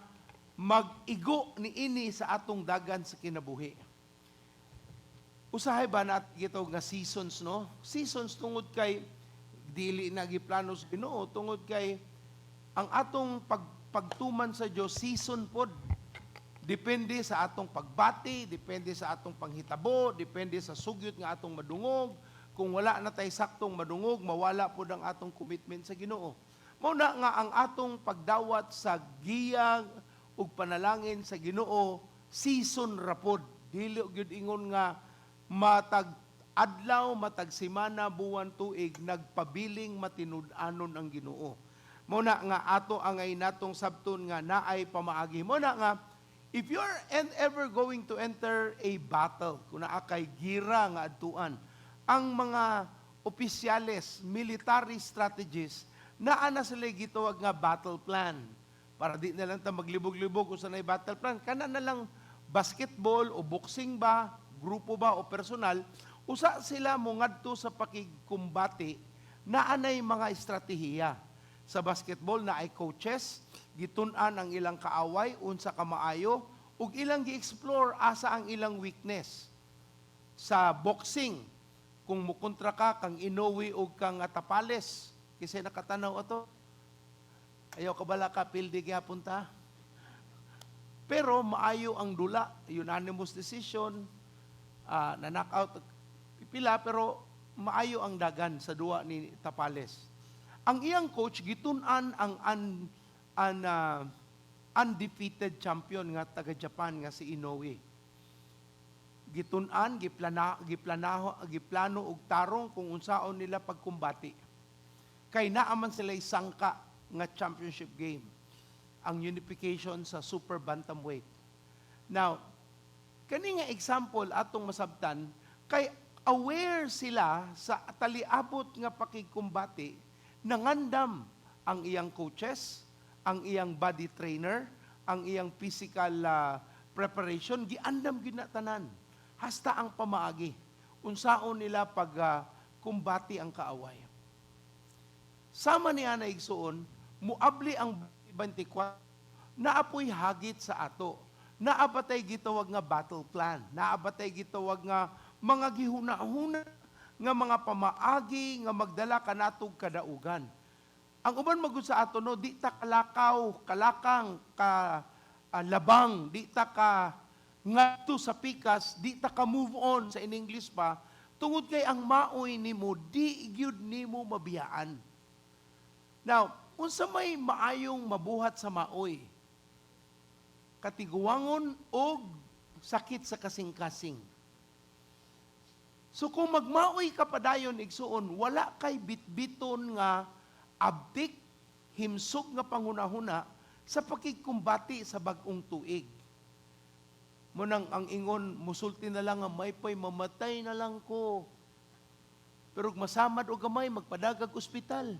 mag-igo niini sa atong dagan sa kinabuhi. Usahay ba na gitawag nga seasons, no? Seasons tungod kay dili na giplano sa Ginoo, tungod kay ang atong pagtuman sa Dios season pod. Depende sa atong pagbati, depende sa atong panghitabo, depende sa sugyot nga atong madungog. Kung wala na tay saktong madungog, mawala pod ang atong commitment sa Ginoo. Mao na nga ang atong pagdawat sa giya ug panalangin sa Ginoo season ra pod. Dili gyud ingon nga matag adlaw, matag semana, buwan, tuig nagpabiling matinud-anon ang Ginoo. Mao na nga ato angay natong sabton nga naay pamaagi. Mao na nga if you're ever going to enter a battle, kung naa kay gira nga adtuan, ang mga opisyales, military strategists, naa na sila gitawag nga battle plan. Para di na lang ta maglibog-libog kung sa battle plan. Kana na lang basketball o boxing ba, grupo ba o personal, Usa sila mongadto sa pakigkumbate, naanay mga estratehiya. Sa basketball na ay coaches, gitun-an ang ilang kaaway unsa ka maayo ug ilang gi-explore asa ang ilang weakness. Sa boxing, kung mukontra ka kang Inoue ug kang Tapales, kasi nakatanaw ato. Ayaw ka bala ka pildi gihapon ta. Pero maayo ang dula, unanimous decision, na knockout pipila, pero maayo ang dagan sa duwa ni Tapales. Ang iyang coach gitun-an ang undefeated champion nga taga Japan nga si Inoue. Gitun-an, giplana, giplanaho, giplano og tarong kung unsaon nila pagkumbati. Kay naa man sila sangka nga championship game, ang unification sa super bantamweight. Now, kani nga example atong masabtan kay aware sila sa taliabot nga pakigkumbati, nangandam ang iyang coaches, ang iyang body trainer, ang iyang physical preparation, giandam gyud na tanan. Hasta ang pamaagi. Unsaon nila pag kumbati ang kaaway. Sama ni ana, igsuon, muabli ang 24, naapoy hagit sa ato. Naabatay gitawag nga battle plan. Naabatay gitawag nga mga gihuna-huna nga mga pamaagi nga magdala kanatog kadaugan. Ang uban magud sa ato, no, di ta kalakaw, kalakang, ka labang, di ta ka ngadto sa pikas, di ta ka move on sa in English pa, tungod kay ang maoy nimo di gyud nimo mabiyaan. Now, unsa may maayong mabuhat sa maoy? Katiguangon og sakit sa kasing-kasing. So kung magmaoy ka padayon, igsuon, wala kay bitbiton nga abtik, himsog nga panghunahuna sa pakigkumbati sa bag-ong tuig. Munang ang ingon, musulti na lang nga maypay mamatay na lang ko. Pero kung masamad o gamay, magpadagag ospital.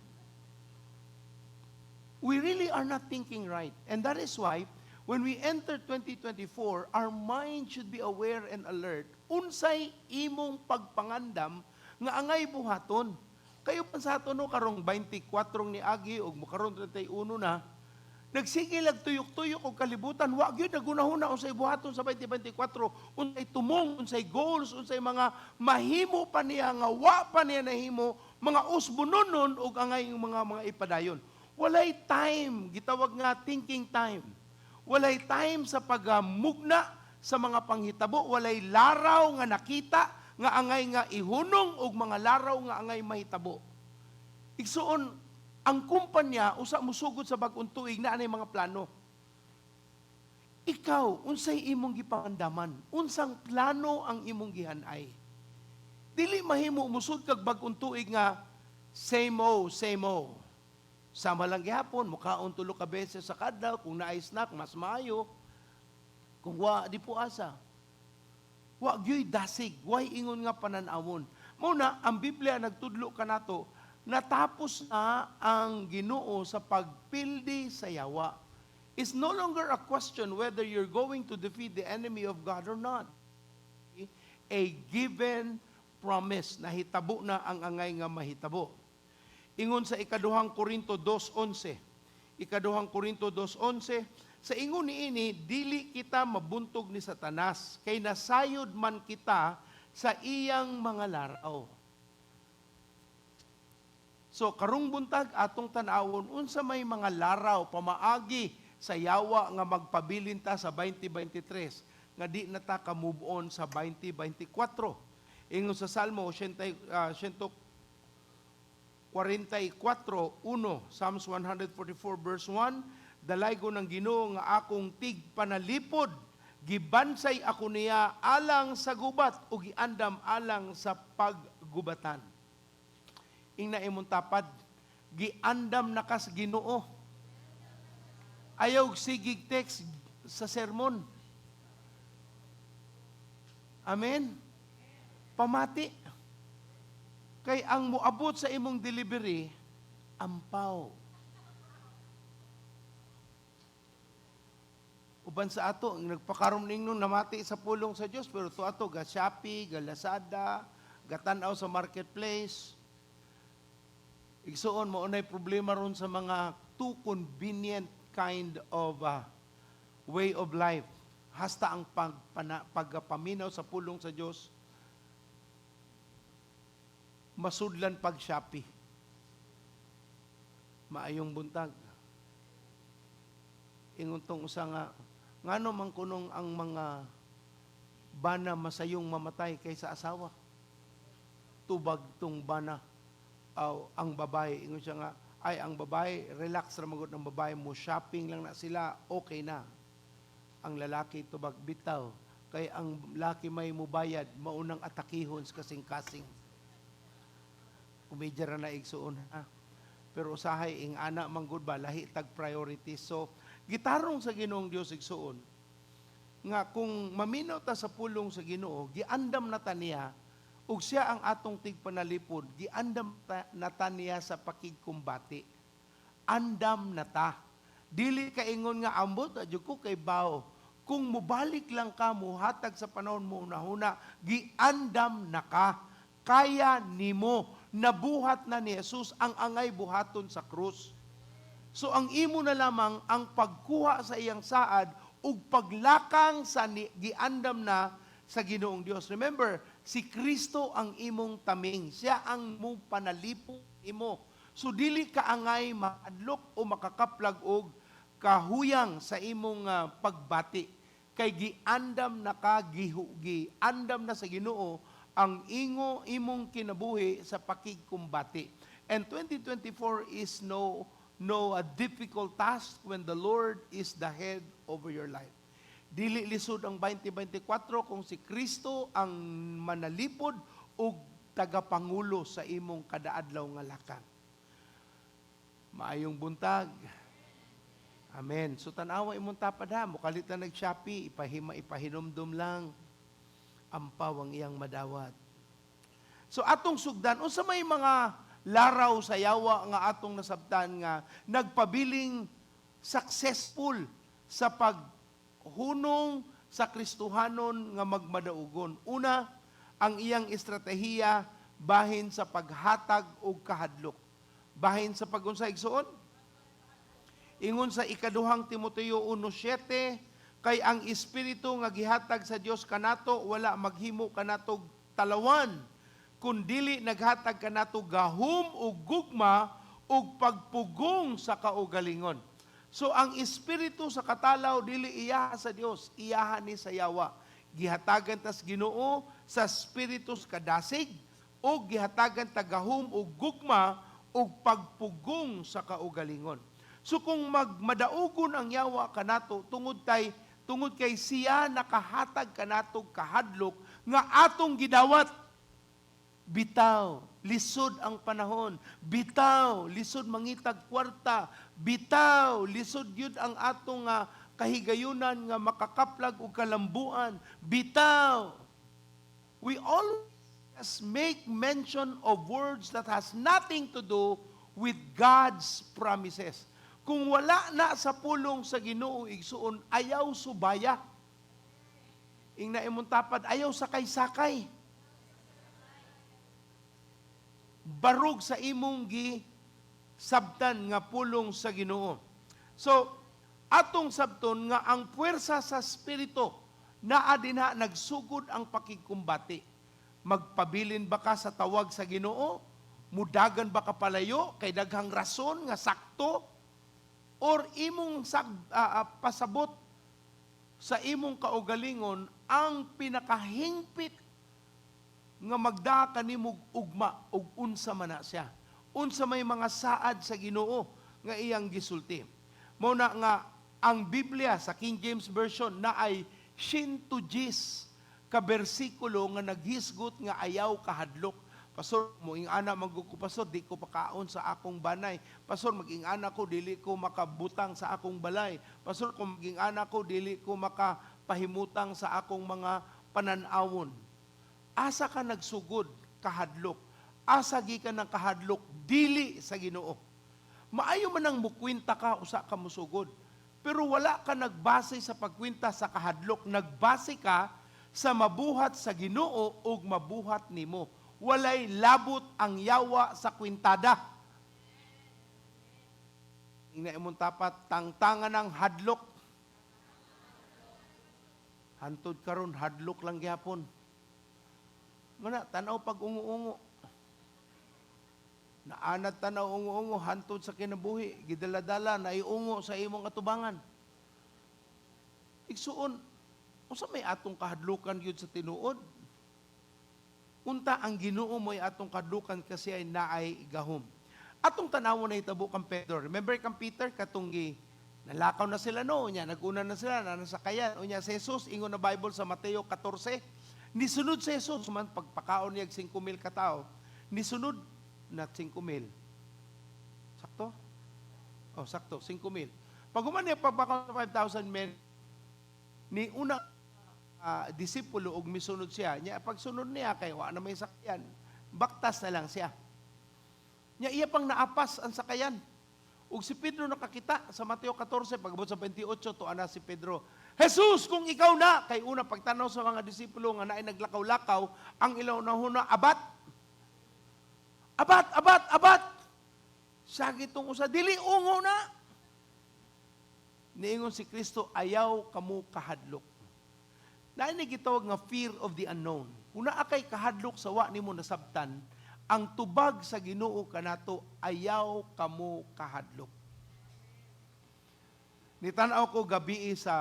We really are not thinking right. And that is why, when we enter 2024, our mind should be aware and alert. Unsay imong pagpangandam nga angay buhaton. Kayo pa sa ato, no, karong 24 ni agi og mukaron 31 na, nagsige lag tuyok-tuyok og kalibutan, wa gyud nagunahuna unsay buhaton sa 2024, unsay tumong, unsay goals, unsay mga mahimo pa niya nga wa pa niya nahimo, mga usbononon og angay mga ipadayon. Walay time, gitawag nga thinking time. Walay time sa pagmugna sa mga panghitabo, walay laraw nga nakita nga angay nga ihunong og mga laraw nga angay mahitabo. Igsuon, ang kumpanya usa musugod sa bag-ong tuig na anay mga plano. Ikaw, unsay imong gipangandaman? Unsang plano ang imong gihanay? Dili mahimo musud kag bag-ong tuig nga same o, same o. Sama lang gihapon, mukaon tulo ka beses sa kadlaw, kung naay snack, mas maayo. Kung wa, di po asa. Wa gyuy dasig, way ingon nga pananawon. Muna, ang Biblia nagtudlo kanato, natapos na ang Ginoo sa pagpildi sa yawa. It's no longer a question whether you're going to defeat the enemy of God or not. A given promise, nahitabo na ang angay nga mahitabo. Ingon sa Ikaduhang Korinto 2:11. Ikaduhang Korinto 2:11, sa ingon niini dili kita mabuntog ni Satanas kay nasayod man kita sa iyang mga laraw. So karong buntag atong tan-awon unsa may mga laraw, pamaagi sa yawa nga magpabilin ta sa 2023 nga di na ta ka move on sa 2024. Ingon sa Salmo 80, 144:1, Psalms 144 verse 1, "Dalaygon ang Ginoo nga akong tigpanalipod, gibansay ako niya alang sa gubat ug giandam alang sa paggubatan." Ingna imong tapad, "Giandam na kas Ginoo." Ayaw sigig text sa sermon. Amen? Pamati. Kay ang muabot sa imong delivery, ampaw. Uban sa ato, ang nagpakarom ningno namati sa pulong sa Dios, pero to ato ga Shopee, ga Lazada, Gatanaw sa marketplace. Igsuon, mao nay problema ron sa mga too convenient kind of way of life. Hasta ang pagpaminaw sa pulong sa Dios, masudlan pag Shopee. Maayong buntag. Ingon tong usa nga, ngano man kunong ang mga bana masayong mamatay kaysa asawa? Tubag tong bana aw ang babae. Ingon siya nga, ay, ang babae, relax ra magud ng babae mo, shopping lang na sila, okay na. Ang lalaki, tubag, bitaw, kay ang laki may mubayad, maunang atakihon sa kasing-kasing. Komedya ra na, igsuon, ha. Pero usahay ing ana man gud ba, lahi tag priorities. So gitarong sa Ginoong Dios, igsuon, nga kung maminaw ta sa pulong sa Ginoo, giandam na ta niya ug siya ang atong tigpanalipod, giandam na ta niya sa pakigkumbati. Andam na ta. Dili ka ingon nga ambot adyo ko kay bao. Kung mubalik lang ka, muhatag sa panahon mo unahuna, giandam na ka. Kaya nimo, nabuhat na ni Jesus ang angay buhaton sa krus. So ang imo na lamang ang pagkuha sa iyang saad ug paglakang sa giandam na sa Ginoong Dios. Remember, si Kristo ang imong taming. Siya ang mo panalipod imo. So dili ka angay maadlok o makakaplag og kahuyang sa imong pagbati. Kay giandam na ka, giandam na sa Ginoo ang imong kinabuhi sa pakigkumbati. And 2024 is no a difficult task when the Lord is the head over your life. Dili lisod ang 2024 kung si Kristo ang manalipod ug tagapangulo sa imong kadaadlaw nga lakang. Maayong buntag. Amen. So tan-awa imong tapad, ha, mukalit na nag-Shopee, ipahima, ipahinumdum lang, ampaw ang iyang madawat. So atong sugdan, unsa may mga laraw sa yawa nga atong nasabtan nga nagpabiling successful sa paghunong sa Kristohanon nga magmadaugon? Una, ang iyang estratehiya bahin sa paghatag og kahadlok. Bahin sa pagunsa, igsuon? Ingon sa ikaduhang Timoteo 1:7, kay ang espiritu nga gihatag sa Dios kanato wala maghimo kanato talawan, kundili naghatag kanato gahom ug gugma ug pagpugong sa kaugalingon. So ang espiritu sa katalaw dili iyaha sa Dios, iyaha ni sa yawa. Gihatagan tas Ginoo sa espiritu sa kadasig ug gihatagan ta gahom ug gugma ug pagpugong sa kaugalingon. So kung magmadaugon ang yawa kanato tungod kay siya nakahatag kanato kahadlok nga atong gidawat, bitaw, lisod ang panahon. Bitaw, lisod mangitag kwarta. Bitaw, lisod yun ang atong kahigayunan nga makakaplag og kalambuan. Bitaw. We always make mention of words that has nothing to do with God's promises. Kung wala na sa pulong sa Ginoo, igsuon, ayaw subaya. Ingna imong tapad, ayaw sakay-sakay. Barug sa imong gi sabtan nga pulong sa Ginoo. So, atong sabton nga ang puwersa sa espiritu naa dinha nagsugod ang pakigkumbati. Magpabilin ba ka sa tawag sa Ginoo? Mudagan ba ka palayo kay daghang rason nga sakto? Or imong pasabot sa imong kaugalingon ang pinakahingpit nga magdaa kanimo ugma ug unsa man na siya? Unsa may mga saad sa Ginoo nga iyang gisulti? Mao na nga ang Biblia sa King James Version na ay 110 ka bersikulo nga naghisgot nga ayaw kahadlok. Pastor, moing ana man gud ko, pastor, di ko pakaon sa akong banay. Pastor, maging ana ko, dili ko makabutang sa akong balay. Pastor, kung maging ana ko, dili ko makapahimutang sa akong mga pananawon. Asa ka nagsugod kahadlok? Asa gikan ng kahadlok? Dili sa Ginoo. Maayo man ang mukwenta ka usa ka musugod. Pero wala ka nagbase sa pagkwenta sa kahadlok, nagbase ka sa mabuhat sa Ginoo ug mabuhat nimo. Walay labot ang yawa sa kwintada. Ingna imong tapat, tangtangan ng hadlok. Hantod karon, hadlok lang gyapon. Mana tanaw pag ungo-ungo. Naanad tanaw ungo-ungo hantod sa kinabuhi, gidala-dala naiungo sa imong atubangan. Igsuon, unsa may atong kahadlukan gyud sa tinuod? Unta ang Ginoo mo'y atong kahadlukan kasi ay naay gahom. Atong tanawon na hitabo kang Pedro. Remember kang Peter katong gi nalakaw na sila, no, unya naguna na sila na nasakayan. Unya si Jesus, ingon na Bible sa Mateo 14, nisunod si Jesus man pagpakaon niya 5,000 ka tawo. Nisunod na 5,000. Sakto? Oh, sakto, 5,000. Pag human niya pagpakaon sa 5,000 men, ni una disipulo og misunod siya. Nya pagsunod niya kay wa na may sakyan, baktas na lang siya. Nya iya pang naapas ang sakayan. Ug si Pedro nakakita sa Mateo 14 pag-abot sa 28, tuwa na si Pedro. "Jesus, kung ikaw na," kay una pagtanaw sa mga disipulo nga naay naglakaw-lakaw, ang ilaw na huna, abat. Abat, abat, abat. Sagit tong usa, dili ungo na. Niingon si Kristo, "Ayaw kamo kahadlok." Naay gitawag nga fear of the unknown. Kung naa kay kahadlok sa wa nimo nasabtan, ang tubag sa Ginoo kanato, "Ayaw kamo kahadlok." Nitanaw ko gabi sa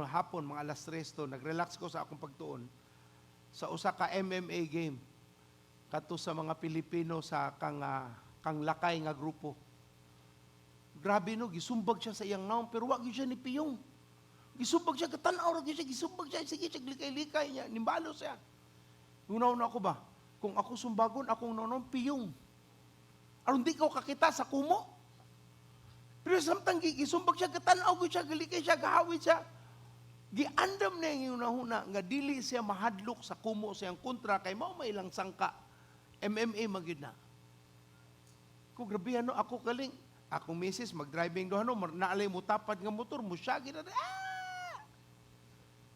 hapon, mga alas 3 to, nagrelax ko sa akong pagtuon sa usa ka MMA game kato sa mga Pilipino sa kang lakay nga grupo. Grabe no, gisumbag siya sa iyang naong pero wa gyud siya ni piyong. Gisumbag siya, katanaw ra gyud siya, gisumbag siya, sige siya likay-likay niya, nimbalo siya. Una-una ako ba? Kung ako sumbagon, akong naong piyong. Aron di ko kakita sa kumo. Pero samtang gisumbag siya, katanaw gyud siya, galikay siya, gahawid siya. Giandam na yung hunahuna nga dili siya mahadlok sa kumo sa iyang kontra kay mao may ilang sangka. MMA man gyud na. Ko grabe ano ako kaling akong misis mag-driving do ano naalay mo tapad nga motor mo siya na ah!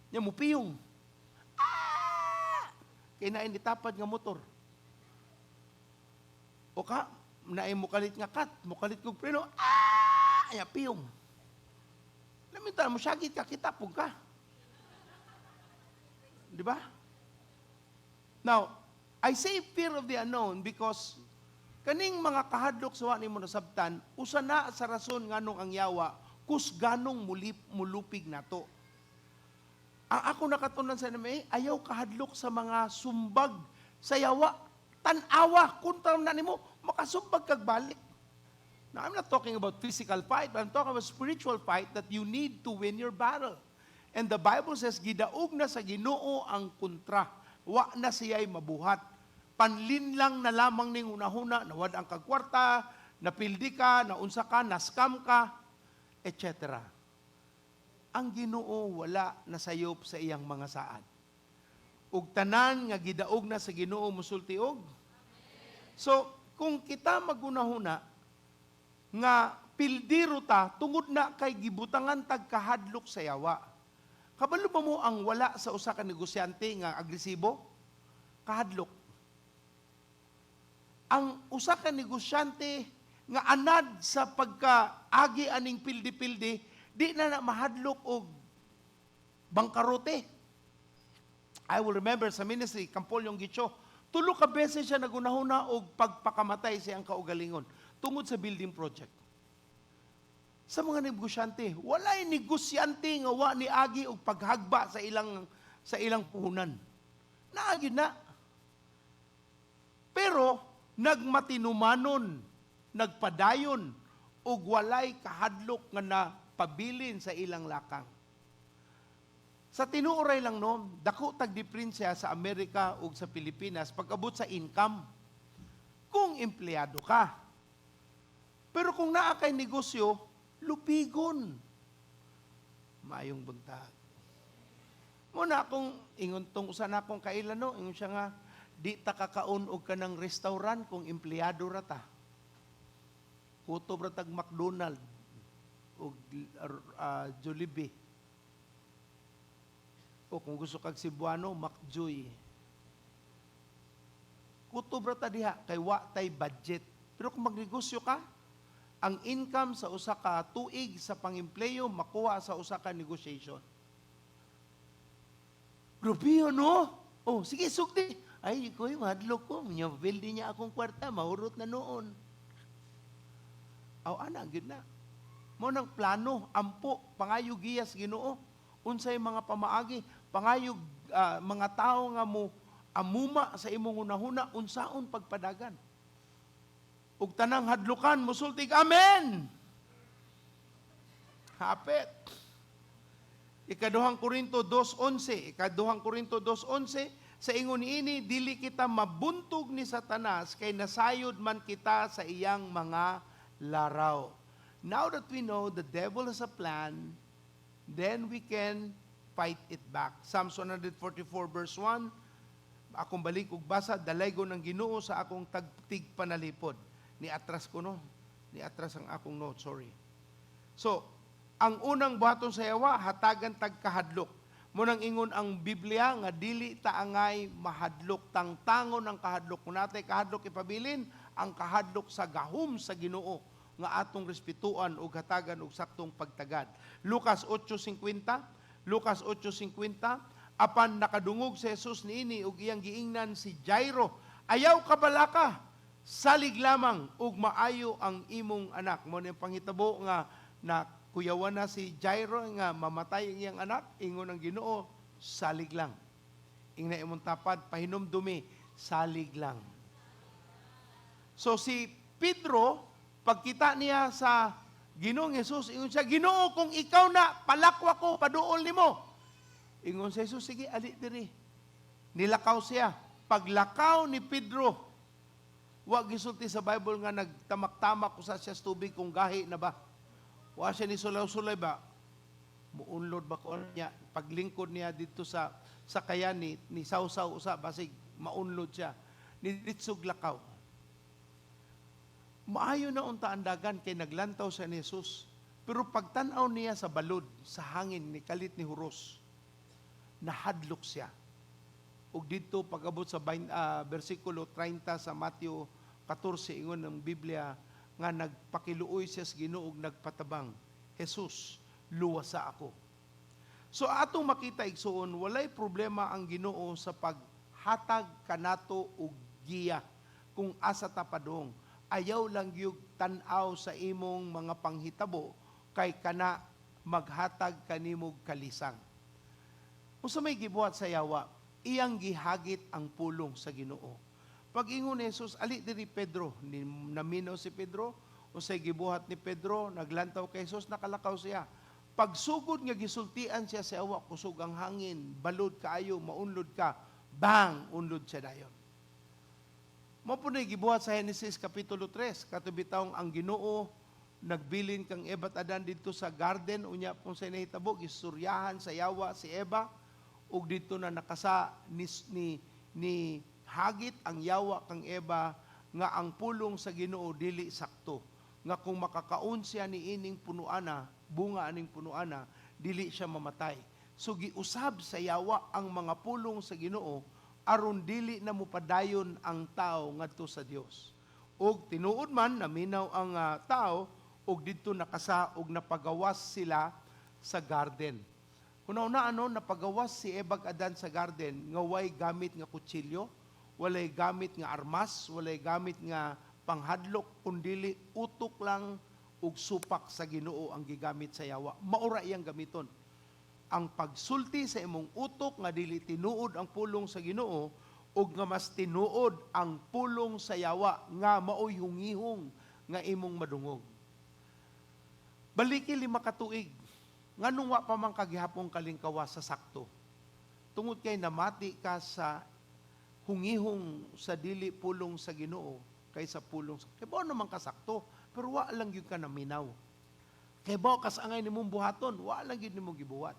Nya mo piyong. Ah! Kay naay nitapad nga motor. O ka naay mukalit nga kat, mukalit kog preno. Ah! Nya piyong. Lamintan mo syagit ka, kitapog ka. Di ba? Now, I say fear of the unknown because kaning mga kahadlok sa wa nimo nasabtan, usa na sa rason nganong ang yawa kusganong mulip, mulupig nato. Ang ako nakatunan sa MMA, ayaw kahadlok sa mga sumbag sa yawa. Tan-awa, kontra na nimo, makasumbag kag balik. Now, I'm not talking about physical fight, but I'm talking about spiritual fight that you need to win your battle. And the Bible says, gidaog na sa Ginoo ang kontra. Wa na siya'y mabuhat. Panlinlang na lamang ning hunahuna, nawad ang kagkwarta, napildi ka, naunsa ka, nascam ka, etc. Ang Ginoo wala nasayop sa iyang mga saad. Ug tanan nga gidaog na sa Ginoo musulti og. So, kung kita magunahuna nga pildiro ta tungod na kay gibutangan tag kahadlok sa yawa. Kabalo ba mo ang wala sa usa ka negosyante nga agresibo? Kahadlok. Ang usa ka negosyante nga anad sa pagkaagi aning pildi-pildi, di na na mahadlok og bangkarote. I will remember sa ministry, Kampolyong Gitso, tulo ka beses siya nagunahuna og pagpakamatay sa iyang kaugalingon tungod sa building project. Sa mga negosyante, walay negosyante nga wa ni agi og paghagba sa ilang puhunan. Naagi na. Pero nagmatinumanon, nagpadayon ug walay kahadlok nga napabilin sa ilang lakang. Sa tinuoray lang no, dako tag diferensya sa Amerika ug sa Pilipinas pag-abot sa income. Kung empleyado ka. Pero kung naa kay negosyo, lupigon. Maayong buntag. Muna akong ingon tong usa na akong kaila no, ingon siya nga di ta kakaon og kanang restaurant kung empleyado ra ta. Kutob ra tag McDonald og Jollibee. O kung gusto kag Cebuano, McJoy. Kutob ra ta diha kay wa tay budget. Pero kung magnegosyo ka, ang income sa usa ka tuig sa pangempleyo makuha sa usa ka negotiation. Grabe, no? Oh, sige, sugdi. Ay, ko yung hadlok ko. Nya build niya akong kwarta, mahurot na noon. Aw, ana, gyud na. Mao nang plano, ampo, pangayo giya sa Ginoo. Unsay mga pamaagi, pangayog mga tao nga mo amuma sa imong hunahuna, unsaon pagpadagan. Ug tanang hadlukan musultig, "Amen." Hapit. Ikaduhang Korinto 2:11, Ikaduhang Korinto 2:11, sa ingon niini, dili kita mabuntog ni Satanas kay nasayod man kita sa iyang mga laraw. Now that we know the devil has a plan, then we can fight it back. Psalms 144 verse 1, akong balik ug basa, "Dalaygon ng Ginoo sa akong tagtig panalipod." Ni atras ko, no. Ni atras ang akong note, sorry. So, ang unang buhaton sa yawa, hatagan tag kahadlok. Mao nang ingon ang Biblia nga dili ta angay mahadlok, tangtangon ang kahadlok. Kung natay kahadlok ipabilin, ang kahadlok sa gahom sa Ginoo nga atong respetuan ug hatagan og saktong pagtagad. Lucas 8:50, Lucas 8:50, apan nakadungog si Jesus niini ug iyang giingnan si Jairo, "Ayaw kabalaka, salig lamang ug maayo ang imong anak." Mao ni panghitabo nga na kuyawan na si Jairo nga mamatay ang iyang anak, ingon ang Ginoo, "Salig lang." Ingna imong tapad, "Pahinumdumi, salig lang." So si Pedro, pagkita niya sa Ginoong Jesus, ingon siya, "Ginoo, kung ikaw na, palakwa ko, paduol nimo." Ingon si Jesus, "Sige, ali diri." Nilakaw siya. Paglakaw ni Pedro, wa gisulti sa Bible nga nagtamak-tamak usa siya sa tubig kung gahi na ba. Wa siya ni sulaw-sulay ba. Muunlod ba ko niya? Paglingkod niya dito sa kayan ni sawsaw usa, basig maunlod siya. Niditsog lakaw. Maayo na unta ang dagan kay naglantaw siya ni Jesus. Pero pagtan-aw niya sa balod, sa hangin ni kalit ni huros, nahadlok siya. Ug didto pag-abot sa bersikulo 30 sa Mateo 14, ingon ng Biblia nga nagpakiluoy siya sa Ginoo ug nagpatabang, "Jesus, luwasa ako." So atong makita, igsuon, walay problema ang Ginoo sa paghatag kanato og giya kung asa ta padung. Ayaw lang gyud tan-aw sa imong mga panghitabo kay kana maghatag kanimog kalisang. Unsa may gibuhat sa yawa? Iyang gihagit ang pulong sa Ginoo. Pag ingon ni Jesus, "Ali diri, Pedro," ni naminaw si Pedro. Unsay gibuhat ni Pedro? Naglantaw kay Jesus, nakalakaw siya. Pagsugod nga gisultian siya sa yawa, "Kusog ang hangin, balod kaayo, maunlod ka," bang, unlod siya dayon. Mao po na gibuhat sa Genesis Kapitulo 3, kato bitawng ang Ginoo nagbilin kang Eva at Adan didto sa garden, unya pong sa nahitabo, gisuryahan sa yawa si Eva, ug didto na nakasa ni hagit ang yawa kang Eva nga ang pulong sa Ginoo dili sakto, nga kung makakaon siya ni ining punuana, bunga aning punuana, dili siya mamatay. So giusab sa yawa ang mga pulong sa Ginoo aron dili na mopadayon ang tao ngadto sa Dios. Ug tinuod man naminaw ang tao ug didto nakasa ug napagawas sila sa garden. Kung na ano, napagawas si Eva ug Adan sa garden nga way gamit nga kutsilyo, walay gamit nga armas, walay gamit nga panghadlok, kundili utok lang ug supak sa Ginoo ang gigamit sa yawa. Maura iyang gamiton. Ang pagsulti sa imong utok nga dili tinuod ang pulong sa Ginoo ug nga mas tinuod ang pulong sa yawa nga maoy hungihong nga imong madungog. Baliki 5 ka tuig, nganong wa pa man kagihapon kalingkawa sa sakto? Tungod kay namati ka sa hungihong sa dili pulong sa Ginoo kaysa pulong sa kay naman ka sakto, pero wa lang gyud ka naminaw. Kay bao kas angay nimong buhaton, wa lang gyud nimo gibuhat.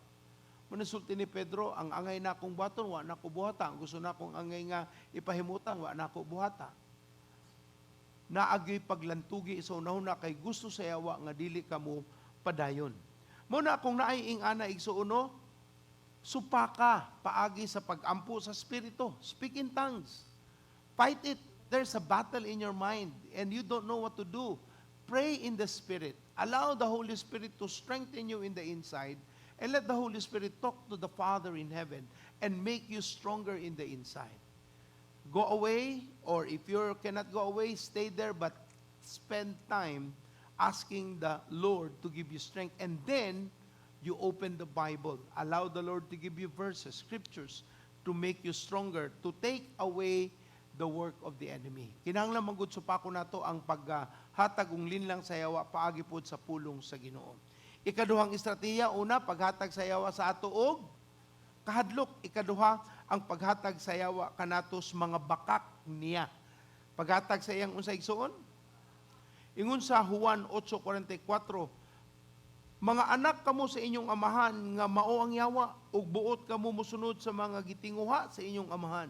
Manasulti ni Pedro, "Ang angay na akong buhaton, wa na ko buhata. Ang gusto na akong angay nga ipahimutang, wa na ako buhata." Naagyo'y paglantugi sa unahuna kay gusto sa yawa nga dili ka mo padayon. Mao na kung naay ing-ana, igsuon, no, supaka paagi sa pagampo sa Espiritu. Speak in tongues. Fight it. There's a battle in your mind and you don't know what to do. Pray in the Spirit. Allow the Holy Spirit to strengthen you in the inside and let the Holy Spirit talk to the Father in heaven and make you stronger in the inside. Go away, or if you cannot go away, stay there, but spend time asking the Lord to give you strength. And then you open the Bible. Allow the Lord to give you verses, scriptures, to make you stronger, to take away the work of the enemy. Kinahanglan man gud supako nato ang paghatag og linlang sa yawa paagi pod sa pulong sa Ginoo. Ikaduhang estratehiya, una, paghatag sa yawa sa ato og kahadlok. Ikaduha, ang paghatag sa yawa kanatos mga bakak niya. Paghatag sa iyang unsa, igsuon? Ingon sa Juan 8:44, "Mga anak kamo sa inyong amahan nga mao ang yawa, ug buot kamo mosunod sa mga gitinguha sa inyong amahan.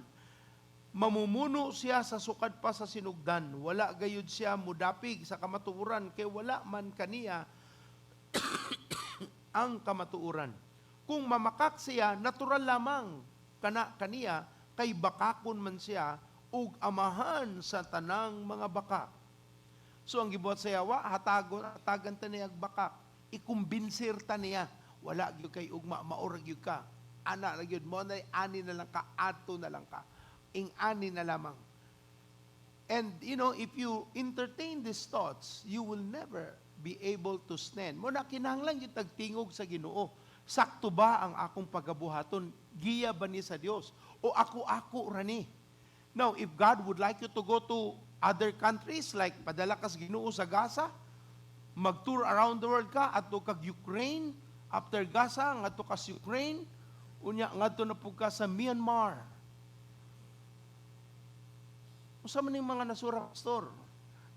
Mamumuno siya sa sukad pa sa sinugdan, wala gayud siya mudapig sa kamatuoran kay wala man kaniya ang kamatuoran. Kung mamakak siya, natural lamang kana kaniya kay bakakon man siya ug amahan sa tanang mga bakak." So ang gibuhat sa yawa, hatagon, hatagan ta niya og bakak. Ikumbinser ta niya. "Wala gyud kay ugma, mao ra gyud ka. Ana ra gyud mo na, ani na lang ka, ato na lang ka. Ing ani na lamang." And if you entertain these thoughts, you will never be able to stand. Mao na kinahanglan gyud tagtingog sa Ginoo. Sakto ba ang akong pagabuhaton? Giya ba ni sa Dios? O ako-ako ra ni? Now, if God would like you to go to other countries, like padala kas Ginoo sa Gaza, mag-tour around the world ka, adto kag Ukraine, after Gaza, ngadto ka sa Ukraine, unya ngadto na pud ka sa Myanmar. Usa man ning mga nasura, pastor,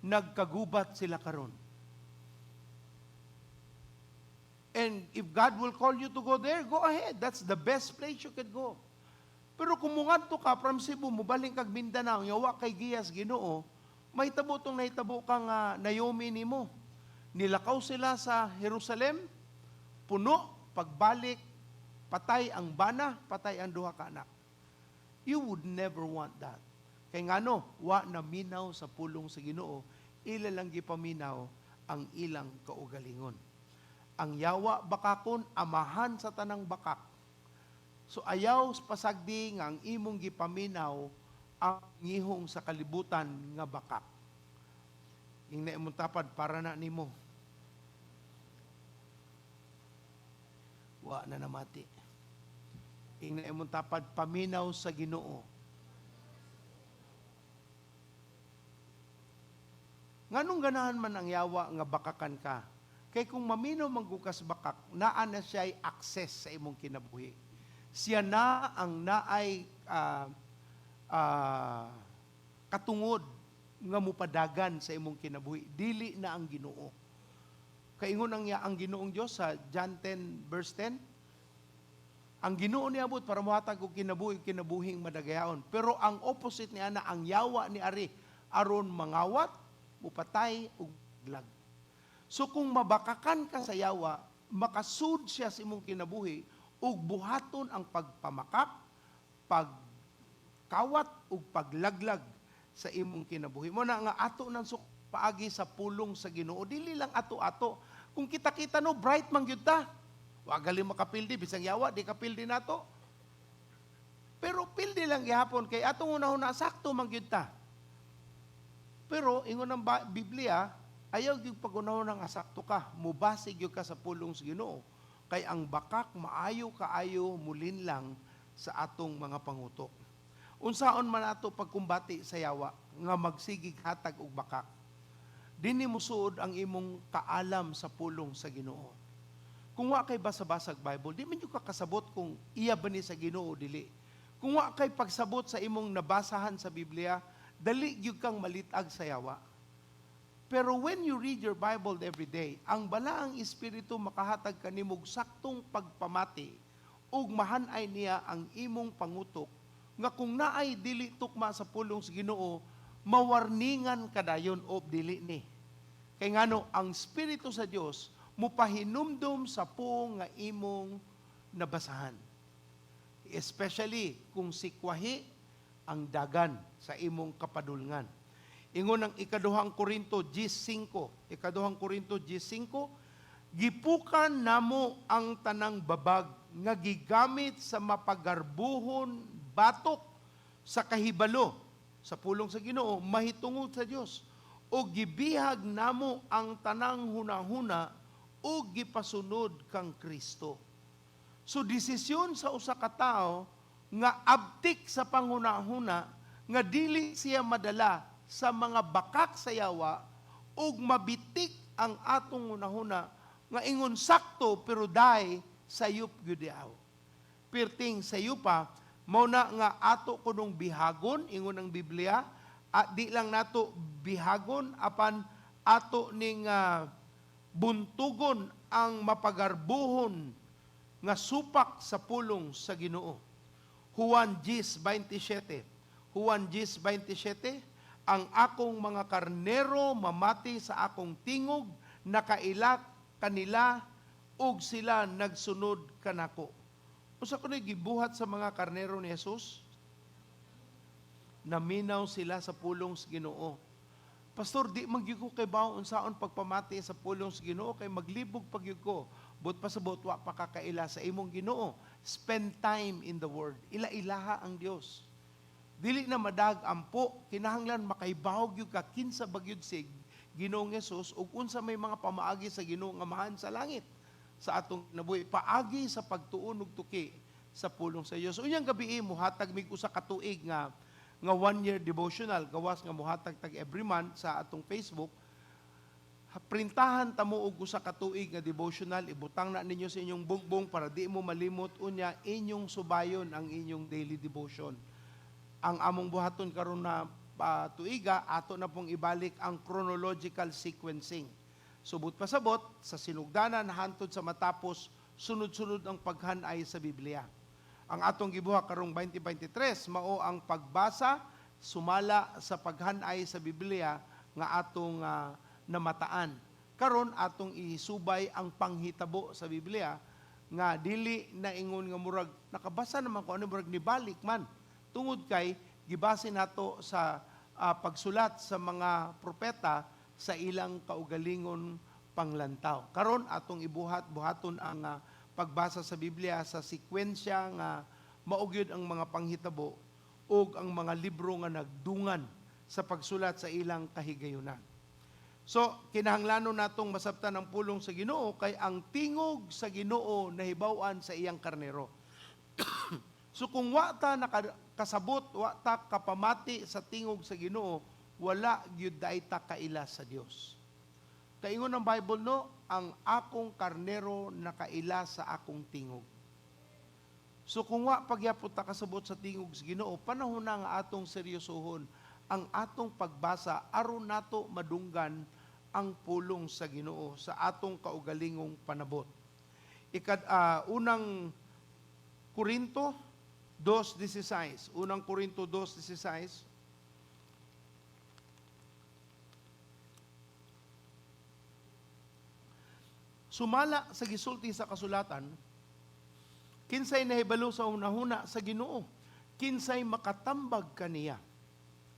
nagkagubat sila karon. And if God will call you to go there, go ahead. That's the best place you could go. Pero kung mungadto ka from Cebu, mubalhin kag Mindanao, nya wa kay giyas Ginoo, mahitabo tong nahitabo kang Naomi nimo. Nilakaw sila sa Jerusalem, puno, pagbalik, patay ang bana, patay ang duha ka anak. You would never want that. Kay ngano, wa na minaw sa pulong sa Ginoo, ila lang gipaminaw ang ilang kaugalingon. Ang yawa bakakon, amahan sa tanang bakak. So ayaw pasagdi nga ang imong gipaminaw ang ngihong sa kalibutan nga bakak. Ingna imong tapad, "Para na nimo." Wa na namati. Ingna imong tapad, "Paminaw sa Ginoo." Nganong ganahan man ang yawa nga bakakan ka? Kay kung maminaw man gud kas bakak, naa na siya'y access sa imong kinabuhi. Siya na ang naay katungod nga mupadagan sa imong kinabuhi. Dili na ang Ginoo. Kaingon ang ang Ginoong Dios sa John 10 verse 10, ang Ginoo niabot para mohatag og kinabuhi, kinabuhing madagayaon. Pero ang opposite ni ana, ang yawa ni ari aron mangawat, mupatay ug laglag. So kung mabakakan ka sa yawa, makasud siya sa imong kinabuhi ug buhaton ang pagpamakak, pagkawat ug paglaglag sa imong kinabuhi. Mao na nga ato nang paagi sa pulong sa Ginoo, dili lang ato-ato. Kung kita-kita no, bright man gyud ta. Wa gali makapildi bisang yawa di kapildi nato. Pero pildi lang gihapon kay atong unahuna sakto man gyud ta. Pero ingon ang Biblia, ayaw gyud pagunahon nga sakto ka, mubasig gyud ka sa pulong sa Ginoo. Kay ang bakak maayo kaayo mulinlang sa atong mga pangutok. Unsaon man ato pagkumbati sa yawa nga magsigig hatag og bakak? Dinhi mosuod ang imong kaalam sa pulong sa Ginoo. Kung wa kay basa-basag Bible, di man jud ka kasabot kung iya ba ni sa Ginoo o dili. Kung wa kay pagsabot sa imong nabasahan sa Biblia, dali gyud kang malitag sa yawa. Pero when you read your Bible every day, ang balaang espiritu makahatag kanimo og saktong pagpamati ug mahanay niya ang imong pangutok nga kung naay dili tukma sa pulong sa Ginoo, mawarningan kadayon o dili ni. Kay ngano, ang espiritu sa Dios mupahinumdum sa puong nga imong nabasahan. Especially kung sikwahi Ang dagan sa imong kapadulngan. Ingon ang Ikaduhang Korinto 10:5, Ikaduhang Korinto 10:5, gipukan namo ang tanang babag nga gigamit sa mapagarbuhon batok sa kahibalo sa pulong sa Ginoo mahitungod sa Dios, o gibihag namo ang tanang hunahuna o gipasunod kang Kristo. So desisyon sa usa ka tawo nga abtik sa panghunahuna nga dili siya madala sa mga bakak sa yawa ug mabitik ang atong hunahuna nga ingon sakto pero dai sayop gyud aw. Pirting sayupa mao na nga ato kunong bihagon, ingon ang Biblia, at di lang nato bihagon apan ato ning buntugon ang mapagarbuhon nga supak sa pulong sa Ginoo. Juan 10:27. Juan 10:27, ang akong mga karnero mamati sa akong tingog, nakaila kanila ug sila nagsunod kanako. Usa kuno'y gibuhat sa mga karnero ni Jesus? Naminaw sila sa pulong sa Ginoo. Pastor, di man gyud ko kay unsaon pagpamati sa pulong sa Ginoo kay maglibog pag gyud ko. But pasabot wa pa kakaila sa imong Ginoo. Spend time in the Word. Ila-ilaha ang Dios. Dili na madag ampo, kinahanglan makahibaw gyud ka kinsa ba gyud si Ginoong Hesus ug unsa may mga pamaagi sa Ginoo nga Amahan sa langit sa atong nabuhi paagi sa pagtuon ug tuki sa pulong sa Dios. Unyang gabi muhatag mig usa ka tuig nga nga 1 year devotional, gawas nga muhatag tag every month sa atong Facebook. Printahan ta mo og usa ka tuig nga devotional, ibutang na ninyo sa inyong bugbong para di mo malimot, unya inyong subayon ang inyong daily devotion. Ang among buhaton karon na tuiga, ato na pong ibalik ang chronological sequencing. Subot pasabot sa sinugdanan hantod sa matapos, sunod-sunod ang paghanay sa Biblia. Ang atong gibuhat karong 2023 mao ang pagbasa sumala sa paghanay sa Biblia nga atong namataan. Karon atong isubay ang panghitabo sa Biblia nga dili na ingon nga murag nakabasa naman ko ano, murag nibalik man, tungod kay gibase nato sa pagsulat sa mga propeta sa ilang kaugalingon panglantaw. Karon atong ibuhat buhaton ang pagbasa sa Biblia sa sekwensya nga mao gyud ang mga panghitabo ug ang mga libro nga nagdungan sa pagsulat sa ilang kahigayunan. So, kinahanglanon natong masabtan ang pulong sa Ginoo kay ang tingog sa Ginoo nahibaw-an sa iyang karnero. So kung wa ta nakasabot, wa ta kapamati sa tingog sa Ginoo, wala gyud dai ta kaila sa Dios. Kaingon ng Bible, no, ang akong karnero nakaila sa akong tingog. So kung wa pagyapot ta kasabot sa tingog sa Ginoo, panahon na nga atong seryosohon ang atong pagbasa aron nato madunggan ang pulong sa Ginoo sa atong kaugalingong panabot. Unang Korinto 2:16. Unang Korinto 2:16. Sumala sa gisulti sa kasulatan, kinsay nahibalo sa hunahuna sa Ginoo, kinsay makatambag kaniya,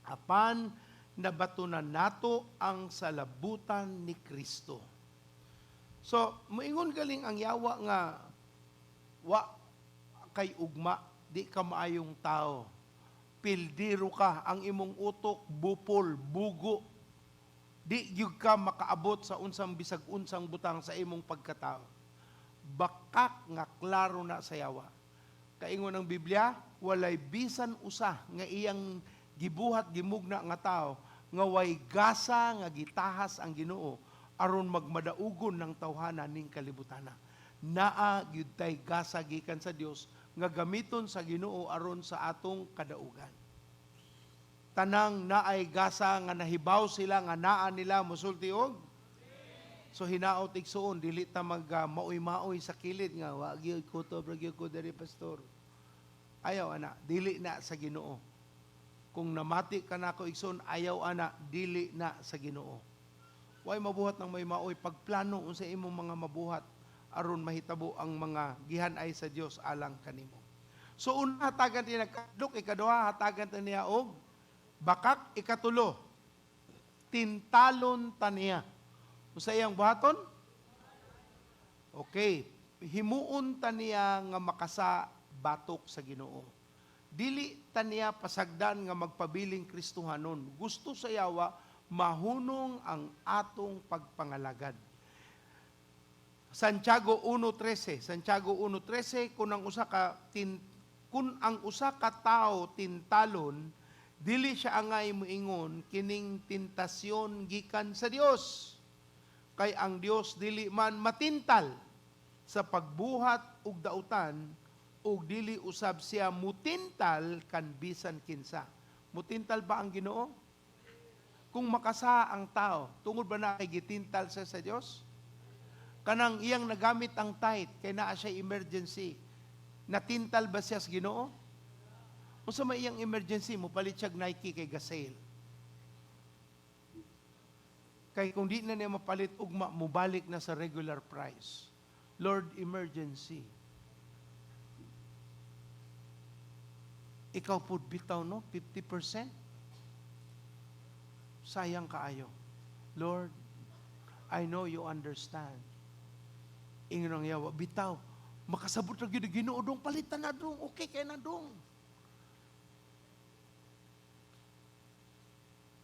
apan nabatunan nato ang salabutan ni Kristo. So, moingon galing ang yawa nga wa kay ugma, di ka maayong tao. Pildiro ka, ang imong utok bupol, bugo. Di gyud ka makaabot sa unsang bisag unsang butang sa imong pagkatao. Bakak nga klaro na sa yawa. Kaingon ng Biblia, walay bisan usa nga iyang gibuhat gimugna nga tao nga way gasa nga gitahas ang Ginoo aron magmadaugon ng tawhana ning kalibutana. Naa gyud tay gasa gikan sa Dios nga gamiton sa Ginoo aron sa atong kadaugan. Tanang naay gasa nga nahibaw sila nga naa nila mosulti og. So hinaot igsuon dili ta mag maoy-maoy sa kilid nga wa gyud ko to, bra gyud ko diri, pastor. Ayaw ana, dili na sa Ginoo. Kung namati ka nako igsuon, ayaw ana, dili na sa Ginoo. Way mabuhat ng may maoy, pagplano unsa imong mga mabuhat aron mahitabo ang mga gihanay sa Dios alang kanimo. So una, hatagan niya kahadlok, ikaduha, hatagan ta niya og bakak, ikatulo, tintalon ta niya. Unsa iyang buhaton? Okay, himuon ta niya nga makasa batok sa Ginoo. Dili ta niya pasagdan nga magpabiling Kristohanon. Gusto sa yawa mahunong ang atong pagpangalagad. Santiago 1:13, Santiago 1:13, kung ang usa ka tawo tintalon, dili siya angay moingon, "Kining tentasyon gikan sa Dios." Kay ang Dios dili man matintal sa pagbuhat og dautan ug dili usab siya mutintal kan bisan kinsa. Mutintal ba ang Ginoo? Kung makasa ang tao, tungod ba na kay gitintal siya sa Dios? Kanang iyang nagamit ang tithe kay naa siya emergency. Natintal ba siya sa Ginoo? Unsa may iyang emergency, mopalit siya Nike kay ga-sale. Kay kung di na niya mapalit ugma, mubalik na sa regular price. "Lord, emergency." Ikaw pud bitaw, no? 50%. Sayang kaayo. "Lord, I know you understand." Ingon ang yawa, "Bitaw, makasabot ra gyud Ginoo dong, palitan na dong, okay kay na dong."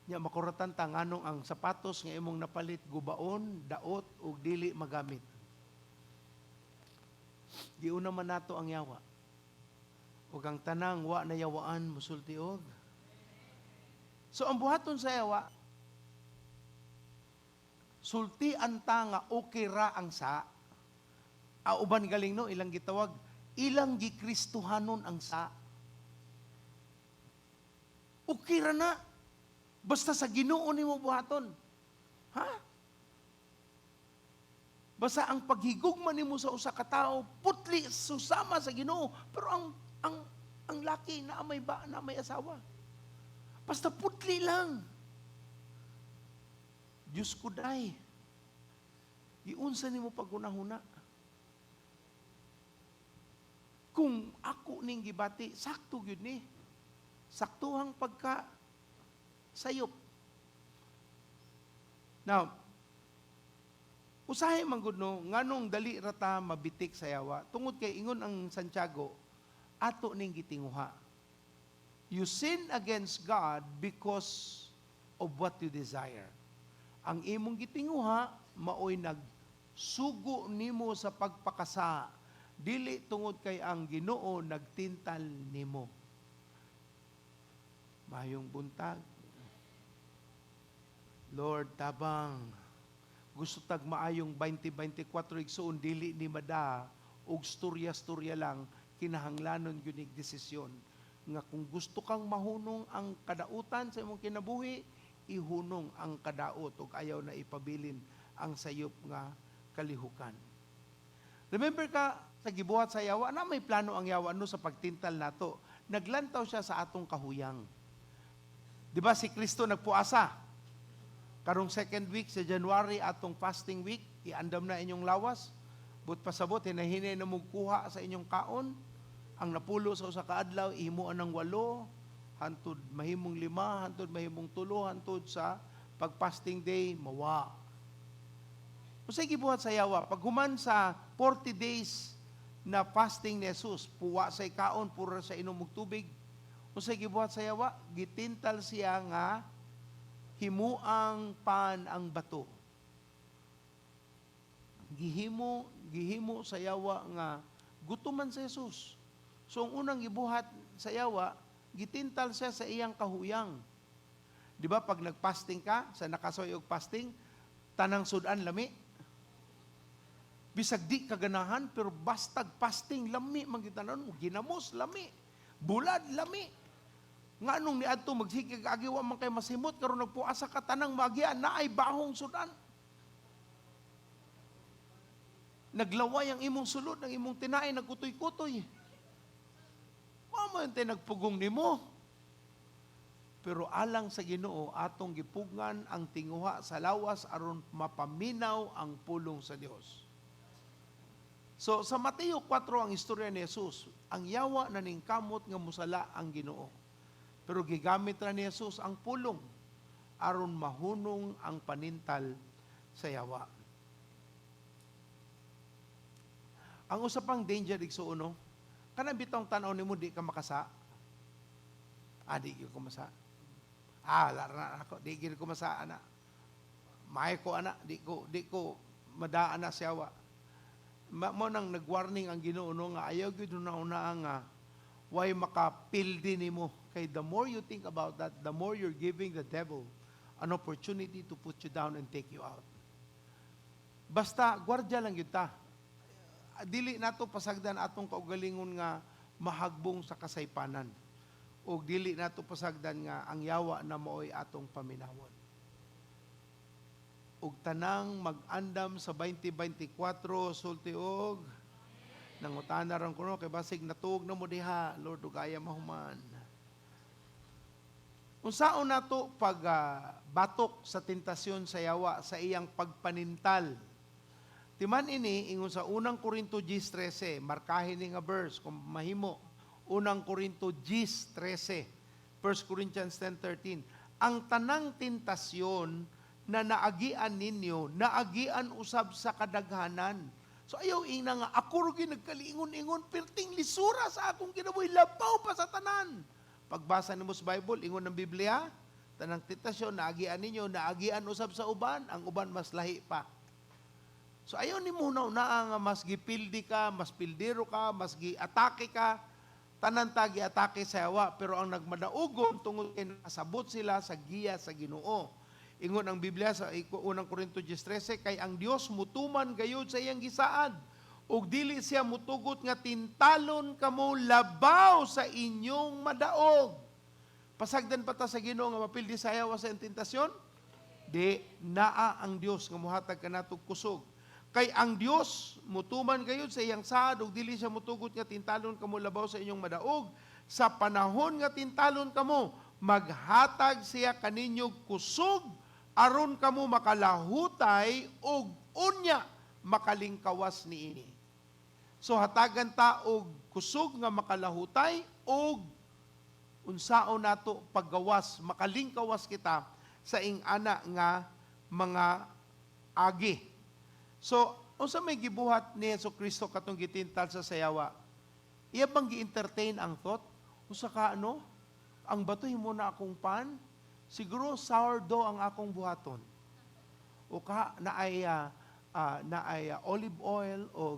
Nya makuratan ta nganong ang sapatos nga imong napalit gubaon, daot ug dili magamit. Giuna man nato ang yawa. Ug ang tanang wa na yawaan musulti og. So ang buhaton sa yawa, sultian ta nga okay ra ang sa. Ah, uban galing, no, ilang gitawag, ilang gikristuhanon ang sa. Okay ra na. Basta sa Ginoo nimo buhaton. Ha? Basta ang paghigugma nimo sa usa ka tawo putli susama sa Ginoo, pero ang laki na may ba na may asawa. Basta putli lang. Diyos ko day. Giunsa nimo paghunahuna? Kung ako ning gibati, sakto gyud ni. Saktuhang pagka sayop. Now, usahay man gud, no, nganong dali ra ta mabitik sa yawa? Tungod kay ingon ang Santiago, ato ning gitinguha. You sin against God because of what you desire. Ang imong gitinguha maoy nagsugo nimo sa pagpakasa, dili tungod kay ang Ginoo nagtintal nimo. Mayong buntag. Lord, tabang. Gusto tag maayong 2024, igsuon, dili ni mada og storya-storya lang, kinahanglanon gyud nig desisyon nga kung gusto kang mahunong ang kadautan sa imong kinabuhi, ihunong ang kadaot ug ayaw na ipabilin ang sayop nga kalihukan. Remember ka sa gibuhat sa yawa, na may plano ang yawa, no, sa pagtintal nato. Naglantaw siya sa atong kahuyang. Di ba si Kristo nagpuasa? Karong second week sa January, atong fasting week, iandam na inyong lawas. But pasabot, hinahinay na mong kuha sa inyong kaon. Ang napulo sa usa ka adlaw, ihimuan ng 8, hantud mahimong 5, hantud mahimong 3, hantud sa pag-fasting day, mawa. Unsay gibuhat sa yawa? Pag human sa 40 days na fasting ni Jesus, puwa sa kaon, puro sa inom og tubig. Unsay gibuhat sa yawa? Gitintal siya nga himuang pan ang bato. Gihimo sa yawa nga gutuman sa Jesus. So ang unang gibuhat sa yawa, gitintal siya sa iyang kahuyang. Di ba pag nagfasting ka, sa nakasoy og fasting, tanang sudan lami. Bisag di kaganahan, pero bastag fasting, lami man gitanon, ginamos lami, bulad lami. Nganong niadto magsigig agi wa man kay masimot, karon nagpuasa ka, tanang magian naay bahong sudan. Naglaway ang imong sulod, ang imong tinae nagkutoy-kutoy. Mama yung nagpugong nimo. Pero alang sa Ginoo, atong gipugngan ang tinguha sa lawas aron mapaminaw ang pulong sa Dios. So sa Mateo 4 ang istorya ni Jesus, ang yawa naningkamot nga musala ang Ginoo. Pero gigamit ra ni Jesus ang pulong aron mahunong ang panintal sa yawa. Ang usa pang danger, igsuon, no? Kanang bitong tan-aw nimo di ka makasa. Ah, di gyud ko masa. Ah, wala na ako, di gyud ko masa ana. Maayo ko ana, di ko madaan na siyawa. Mo nang nag-warning ang Ginoo, no, nga ayaw gyud na una nga way makapildi nimo, kay the more you think about that, the more you're giving the devil an opportunity to put you down and take you out. Basta gwardya lang gyud ta. Dili nato pasagdan atong kaugalingon nga mahagbong sa kasaypanan. O dili nato pasagdan nga ang yawa na maoy atong paminawon. Ug tanang mag-andam sa 2024, sulti og nangutana ran kuno kay basig natuog na mo diha, "Lord, ugaya mahuman." Unsaon nato pag batok sa tentasyon sa yawa sa iyang pagpanintal? Timan ini, ingon sa Unang Korinto 10:13, markahin ni nga verse kung mahimo. Unang Korinto 10:13, 1 Corinthians 10:13. Ang tanang tentasyon na naagian ninyo, naagian usab sa kadaghanan. So ayaw ingna nga, "Ako ra nagkaliingon-ingon, perting lisura sa akong kinabuhi, labaw pa sa tanan." Pagbasa nimo sa Bible, ingon ng Biblia, tanang tentasyon, naagian ninyo, naagian usab sa uban, ang uban mas lahi pa. So ayaw nimo na nga mas gipildi ka, mas pildero ka, mas giatake ka, tanan ta giatake sa yawa, pero ang nagmadaugon tungod kay nakasabot sila sa giya sa Ginoo. Ingon ang Biblia sa Unang Korinto 10:13, kay ang Dios mutuman gayud sa iyang gisaad ug dili siya mutugot nga tintalon kamo labaw sa inyong madaog. Pasagdan pa ta sa Ginoo nga mapildi sa yawa sa iyang tentasyon? Di, naa ang Dios nga muhatag kanato kusog. Kay ang Dios mutuman gayud sa iyang saad ug dili siya mutugot nga tintalon kamo labaw sa inyong madaog. Sa panahon nga tintalon kamo, maghatag siya kaninyo kusog aron kamo makalahutay ug unya makalingkawas niini. So hatagan ta og kusog nga makalahutay ug unsaon nato paggawas, makalingkawas kita sa ing-ana nga mga agi. So, unsa may gibuhat ni Hesus Kristo katong gitintal sa sayawa? Iya bang gi-entertain ang thought? Usa ka ano? Ang batoy mo na akong pan, siguro sourdough ang akong buhaton. O ka na ay olive oil o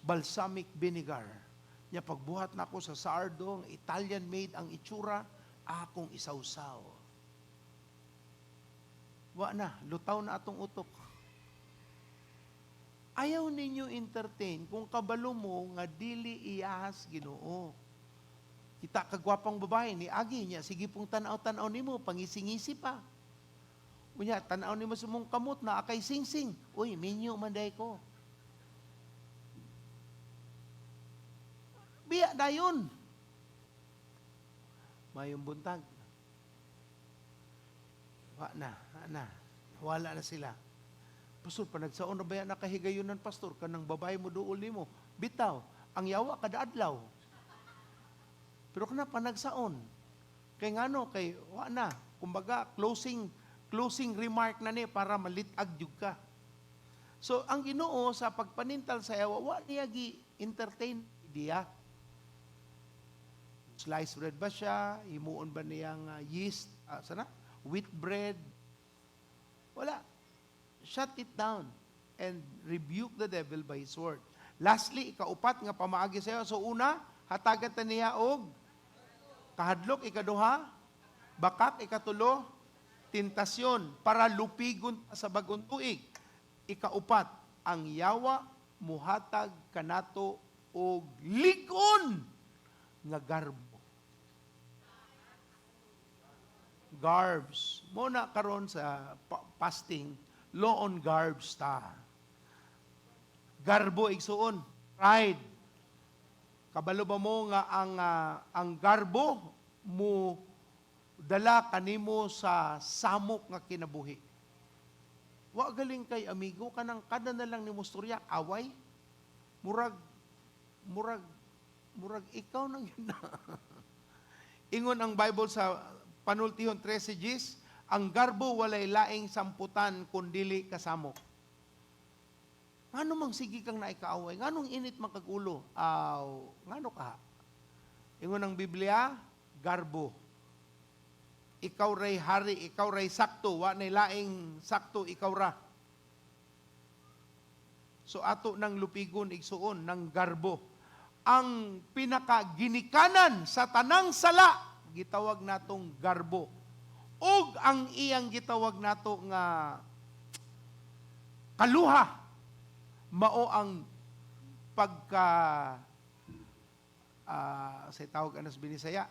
balsamic vinegar. Nya pagbuhat na ako sa sourdough, ang Italian made ang itsura, akong isawsaw. Wa na, lutaw na atong utok. Ayaw ninyo entertain kung kabalo mo nga dili iyahas Ginoo. Kita kagwapang babae ni agi niya, sige pong tanaw-tanaw nimo, pangisingisi pa. Unya, tanaw nimo sa mong kamot na akay singsing. "Uy, minyo man day ko." Biya dayon. Mayong buntag. Wa na, wa na. Wala na sila. "Pastor, panagsaon na ba yan nakahigayonan, Pastor? Kanang babae mo duol nimo." Bitaw, ang yawa kada adlaw. Pero kana panagsaon. Kay ngano, kay wa na. Kumbaga, closing remark na ni para malitag jud ka. So, ang Ginoo sa pagpanintal sa yawa, wa niya gi-entertain idea. Slice bread ba siya? Himuon ba niyang yeast? Sana? Wheat bread? Wala. Shut it down and rebuke the devil by his word. Lastly, ikaupat nga pamaagi sa iyo. So una, hatagan ta niya og kahadlok, ikaduha, bakak, ikatulo, tentasyon para lupigon ta sa bagong tuig. Ikaupat, ang yawa muhatag kanato og lig-on nga garbo. Garbs. Mo na karon sa fasting, low on garbs ta. Garbo, igsuon, pride. Kabalo ba mo nga ang garbo mo dala kanimo sa samok nga kinabuhi? Wa galing kay amigo kanang kada na lang nimo storya away. Murag ikaw nang yun na. Ingon ang Bible sa Panultihon 13:10, ang garbo walay laing samputan kundili kasamok. Ngano mang sige kang naikaaway? Nganong init man kag ulo? Aw, ngano ka? Ingon ang Biblia, garbo. Ikaw ray hari, ikaw ray sakto, wa nay laing sakto, ikaw ra. So ato nang lupigon igsuon ng garbo. Ang pinakaginikanan sa tanang sala gitawag natong garbo. Ug ang iyang gitawag nato nga kaluha mao ang pagka sa tawag anas Binisaya,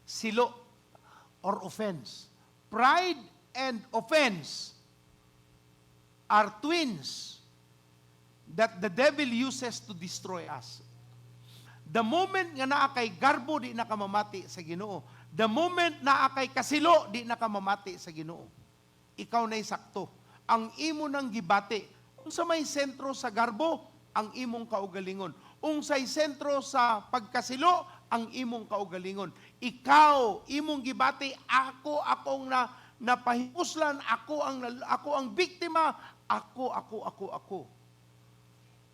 silo or offense. Pride and offense are twins that the devil uses to destroy us. The moment nga naa kay garbo, di na ka mamati sa Ginoo. The moment naa kay kasilo, di na ka mamati sa Ginoo. Ikaw na'y sakto. Ang imo nang gibati. Unsa may sentro sa garbo, ang imong kaugalingon. Unsay sentro sa pagkasilo, ang imong kaugalingon. Ikaw, imong gibati, ako, akong na napahipuslan, ako ang biktima, ako, ako, ako, ako.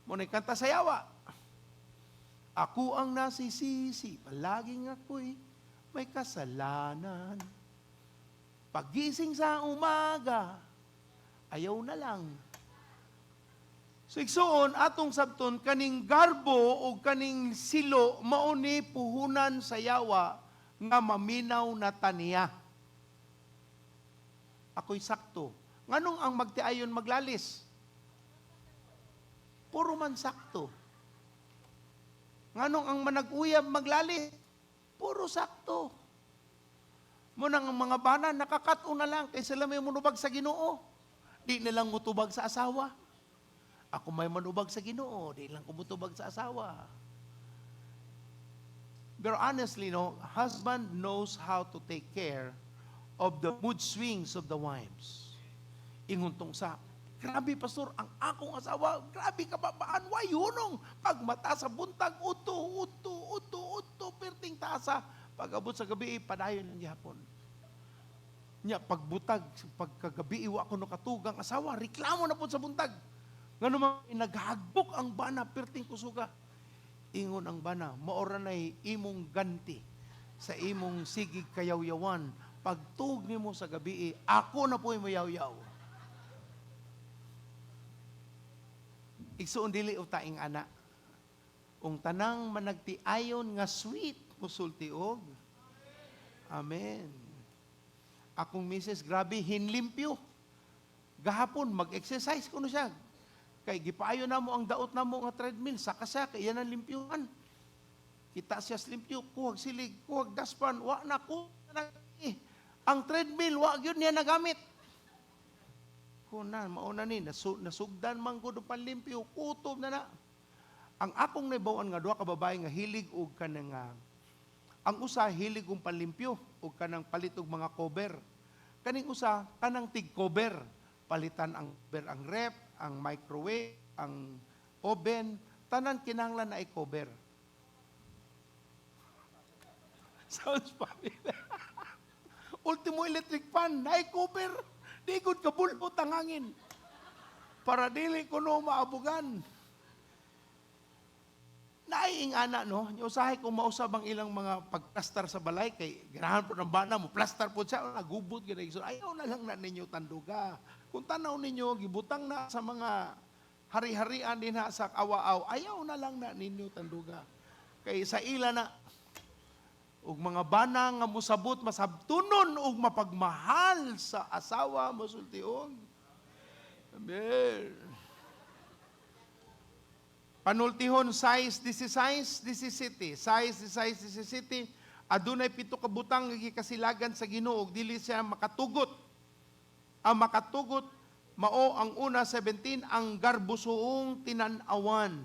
Mo kanta sa yawa. Ako ang nasisisi, palaging ako'y may kasalanan. Pagising sa umaga, ayaw na lang. So igsuon, atong sabton, kaning garbo o kaning silo, mao ni puhunan sa yawa nga maminaw na taniya. Ako'y sakto. Nganong ang magtiayon maglalis? Puro man sakto. Nganong ang manag-uyab maglalis? Puro sakto. Munang ang mga bana, nakakato na lang kay sila may munubag sa Ginoo. Di na lang mutubag sa asawa. Ako may manubag sa Ginoo, di lang ko mutubag sa asawa. Pero honestly, no, husband knows how to take care of the mood swings of the wives. Ingon tong sa, "Grabe, pastor, ang akong asawa, grabe kababaan, way hunong. Pag mata sa buntag, uto, uto, uto, uto, perting tasa. Pag abot sa gabi, padayon lang gihapon." Nya, pagbutag, pagkagabi, wa ko nakatugang asawa, reklamo na po sa buntag. Ngano man, naghagbok ang bana, perting kusuga. Ingon ang bana, "Maora na'y imong ganti sa imong sigig kayawyawan. Pagtug nimo sa gabi, ako na po'y mayawyaw." Igsuon, dili utaing ana. Ung tanang managtiayon nga sweet musulti og amen. Akong misis, grabe, hinlimpyo. Gahapon, mag-exercise kuno siya. Kay gipaayo na mo ang daot na mo nga treadmill, saka siya, kay yan ang limpyuhan. Kita siya sa limpyo, kuhag silig, kuhag daspan, wa na ko na eh. Ang treadmill, wa gyud niya nagamit. Kuna, mauna ni, nasugdan man ko panlimpyo, kutob na na. Ang akong naibawan nga duha ka babae nga hilig og kanang ang usa hilig og panlimpyo og kanang palit og mga cover. Kaning usa kanang tig cover, palitan ang cover ang ref, ang microwave, ang oven, tanan kinahanglan na i-cover. Sounds familiar. Ultimo electric fan, na i-cover. Di gud kabulot ang hangin. Para dili kuno maabugan. Naay ana, no, usahay kung mausab ang ilang mga pagplastar sa balay kay ganahan po ng bana mo plastar po siya nagubot gid. So ayaw na lang na ninyo tanduga. Kung tanaw ninyo gibutang na sa mga hari-harian din ha sa awaaw, ayaw na lang na ninyo tanduga. Kay sa ila na ug mga bana nga mosabot masabtunon ug mapagmahal sa asawa mosulti og amen. Panultihon 6:16, 17. 6:16, 17. Adunay pito ka butang nga gikasilagan sa Ginoo ug dili siya makatugot. Ang makatugot mao ang una, 17, ang garbusoong tinan-awan.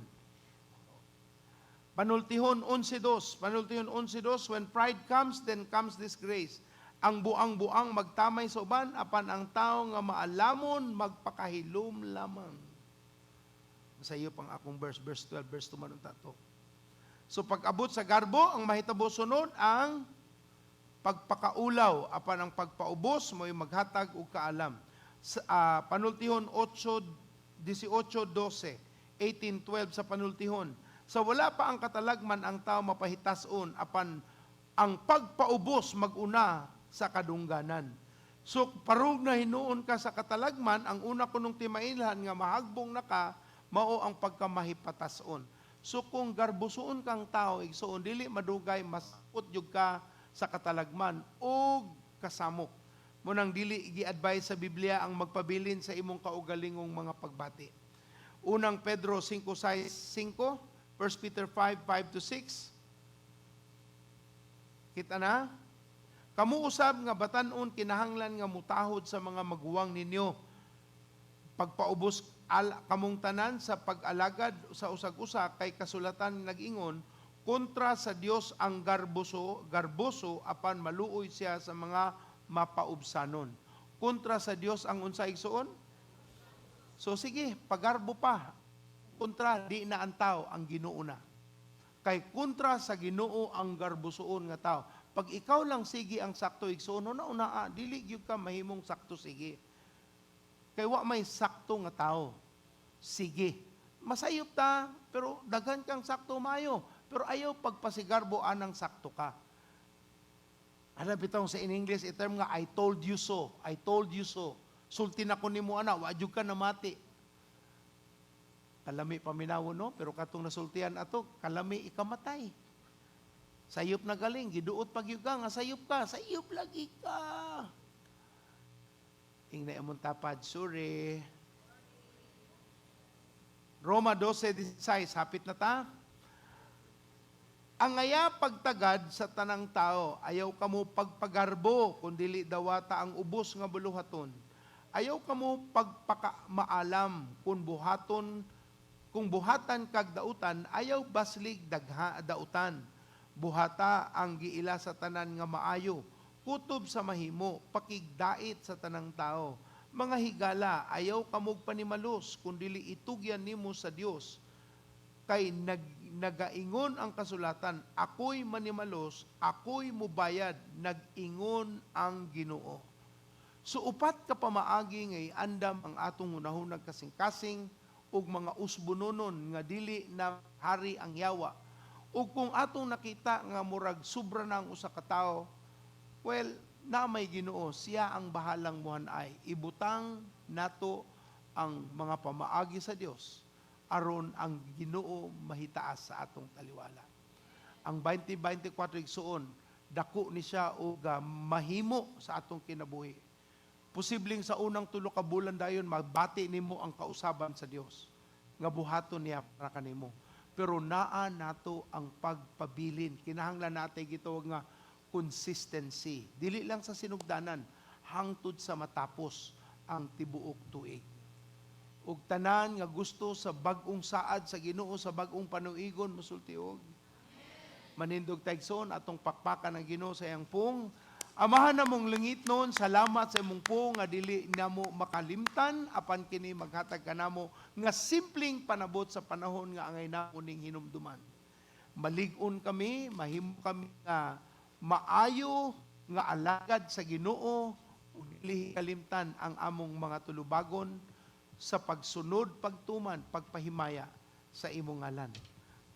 Panultihon 11:2. Panultihon 11:2, when pride comes, then comes disgrace. Ang buang-buang magtamay sa uban, apan ang tao nga maalamon magpakahilom lamang. Sa iyo pang akong verse, verse 12, verse 2 man unta to. So pag-abot sa garbo, ang mahitabo sunod ang pagpakaulaw, apan ang pagpaubos mo'y maghatag og kaalam. Sa Panultihon 8, 18, 12, 18, 12 sa Panultihon. Sa wala pa ang katalagman, ang tao mapahitason, apan ang pagpaubos maguna sa kadungganan. So parug na hinuon ka sa katalagman, ang una kunong timailhan nga mahagbong na ka, mao ang pagkamahipatason. So kung garbosoon kang tao, igsuon, dili madugay, masakot jud ka sa katalagman o kasamok. Munang dili gi-advise sa Biblia ang magpabilin sa imong kaugalingong mga pagbati. Unang Pedro 5:5, 1 Peter 5:5 to 6. Kita na? Kamu usab nga batan-on kinahanglan nga mutahod sa mga maguwang ninyo. Pagpaubos kamong tanan sa pag-alagad sa usag-usa kay kasulatan nag-ingon kontra sa Dios ang garboso apan maluoy siya sa mga mapaubsanon. Kontra sa Dios ang unsa, igsuon? So sige, pagarbo pa. Kontra di na ang tao, ang Ginoo na. Kay kontra sa Ginoo ang garbosoon nga tao. Pag ikaw lang sige ang sakto, igsuon, una una dili gyud ka mahimong sakto sige. Kay wa may sakto nga tao. Sige. Masayop ta, pero daghan kang sakto maayo. Pero ayaw pagpasigarbo anang sakto ka. Alam bitaw sa in English, i-term nga, "I told you so, I told you so." Sulti na ko nimo ana, wa jud ka namati. Kalami paminawo, no, pero katong nasultian ato, kalami ikamatay. Sayop na galing, giduot pag ka, nga sayop ka, sayop lagi ka. Ingna imong tapad, sorry. Roma 12:16, hapit na ta. Angaya pagtagad sa tanang tao, ayaw kamo pagpagarbo, kung dili dawata ang ubos nga buluhaton. Ayaw kamo pagpakamaalam, kung buhatan kag dautan, ayaw baslig dagha dautan. Buhata ang giila sa tanan nga maayo, kutob sa mahimo, pakigdait sa tanang tao. Mga higala, ayaw kamog panimalos, kun dili itugyan nimo sa Dios. Kay nagaingon ang kasulatan, "Ako'y manimalos, ako'y mubayad," nag-ingon ang Ginoo. So upat ka pamaagi ngay andam ang atong hunahunag kasing-kasing ug mga usbononon nga dili na hari ang yawa. Ug kung atong nakita nga murag sobra na ang usa ka tawo, well, na may Ginoo, siya ang bahalang muhanay. Ibutang nato ang mga pamaagi sa Dios aron ang Ginoo mahitaas sa atong taliwala. Ang 2024, igsuon, dako ni siya og mahimo sa atong kinabuhi. Posibleng sa unang 3 ka bulan dayon magbati nimo ang kausaban sa Dios nga buhaton niya para kanimo. Pero naa nato ang pagpabilin. Kinahanglan natin gitawag nga consistency. Dili lang sa sinugdanan, hangtod sa matapos ang tibuok tuig. Ug tanan nga gusto sa bag-ong saad sa Ginoo, sa bag-ong panuigon, musulti og manindog ta, igsoon, atong pakpakan ang Ginoo sa iyang pung. Amahan namong langitnon, salamat sa imong pung nga dili namo makalimtan, apan kini maghatag kanamo nga simpleng panabot sa panahon nga angay namo ning hinumduman. Malig-on kami, mahimo kami nga maayo nga alagad sa Ginoo ug dili kalimtan ang among mga tulubagon sa pagsunod, pagtuman, pagpahimaya sa imong ngalan.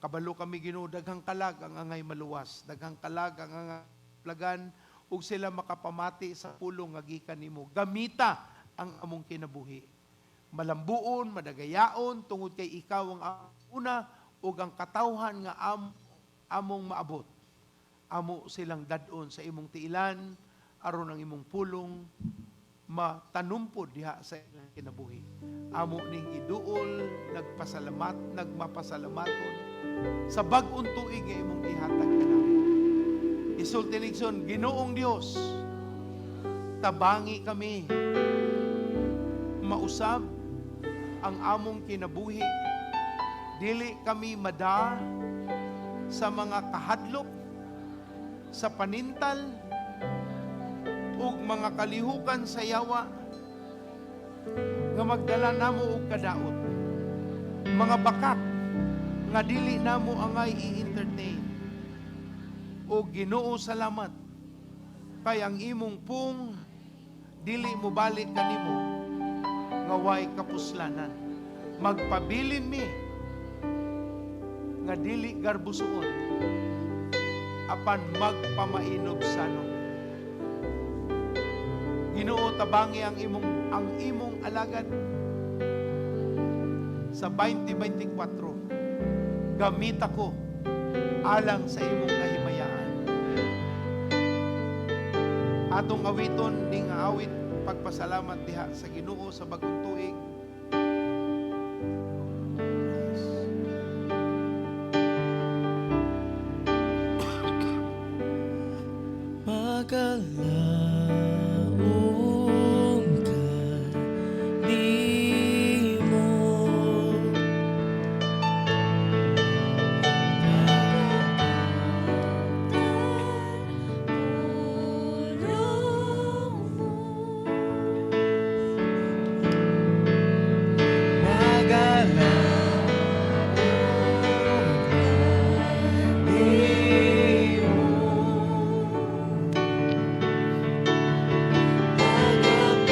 Kabalo kami, Ginoo, daghang kalag ang angay maluwas, daghang kalag ang angay plagan ug sila makapamati sa pulong nga gikan nimo. Gamita ang among kinabuhi. Malambuon, madagayaon tungod kay ikaw ang una ug ang katawhan nga among maabot. Amo silang dad-on sa imong tiilan aron ang imong pulong matanumpod diha sa ilang kinabuhi. Amo ning giduol, nagpasalamat, nagmapasalamaton sa bag-ong tuig nga imong gihatag kanamo. Isulti igsoon, "Ginoong Dios, tabangi kami mausab ang among kinabuhi. Dili kami mada sa mga kahadlok, sa panintal, Ug mga kalihukan sa yawa nga magdala namo og kadaot. Mga bakak nga dili namo angay i-entertain. O Ginoo, salamat kay ang imong pung dili mo balik kanimo nga way kapuslanan. Magpabilin mi nga dili garbusuon apan magpamainubsanon. Ginoo, tabangi ang imong alagad sa 2024. Gamit ako alang sa imong kahimayaan. Atong awiton ning awit pagpasalamat diha sa Ginoo sa bagong tuig. Yes. Magalaom ka nimo. Magalaom ka nimo. Pagkaktan pulong mo. Magalaom ka nimo.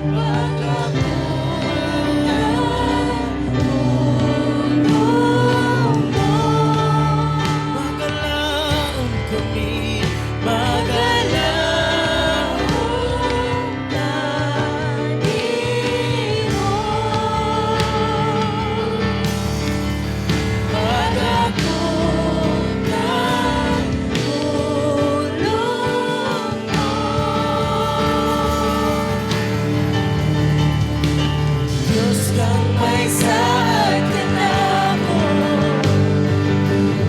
Pagkaktan pulong mo. Magalaom kami, magalaom ka nimo. Pagkaktan pulong mo. Diyos kang may saad kanako.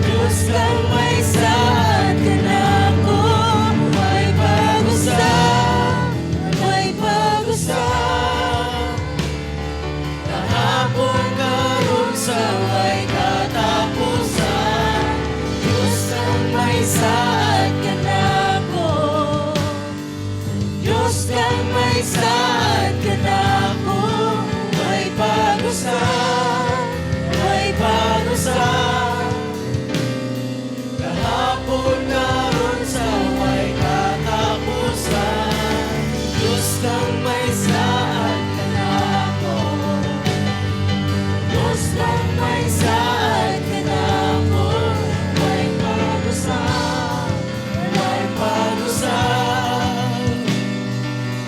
Diyos kang may saad kanako. May pag-usap, may pag-usap. Kahapon, karon, sa way katapusan. Diyos kang may saad kanako. Diyos kang may saad kanako. May pag-usap, may pag-usap. Kahapon, karon, sa way katapusan. Diyos kang may saad kanako. Diyos kang may saad kanako. May pag-usap, may pag-usap.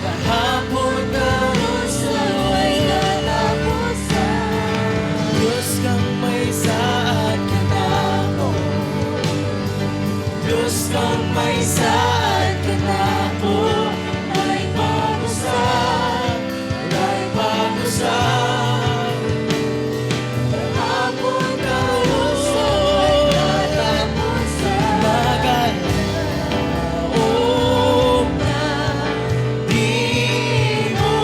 Kahapon, karon, sa way katapusan. Diyos kang may saad kanako. Diyos kang may saad kanako. May pag-usap, may pag-usap. Kahapon, karon, sa way katapusan. Magalaom ka nimo.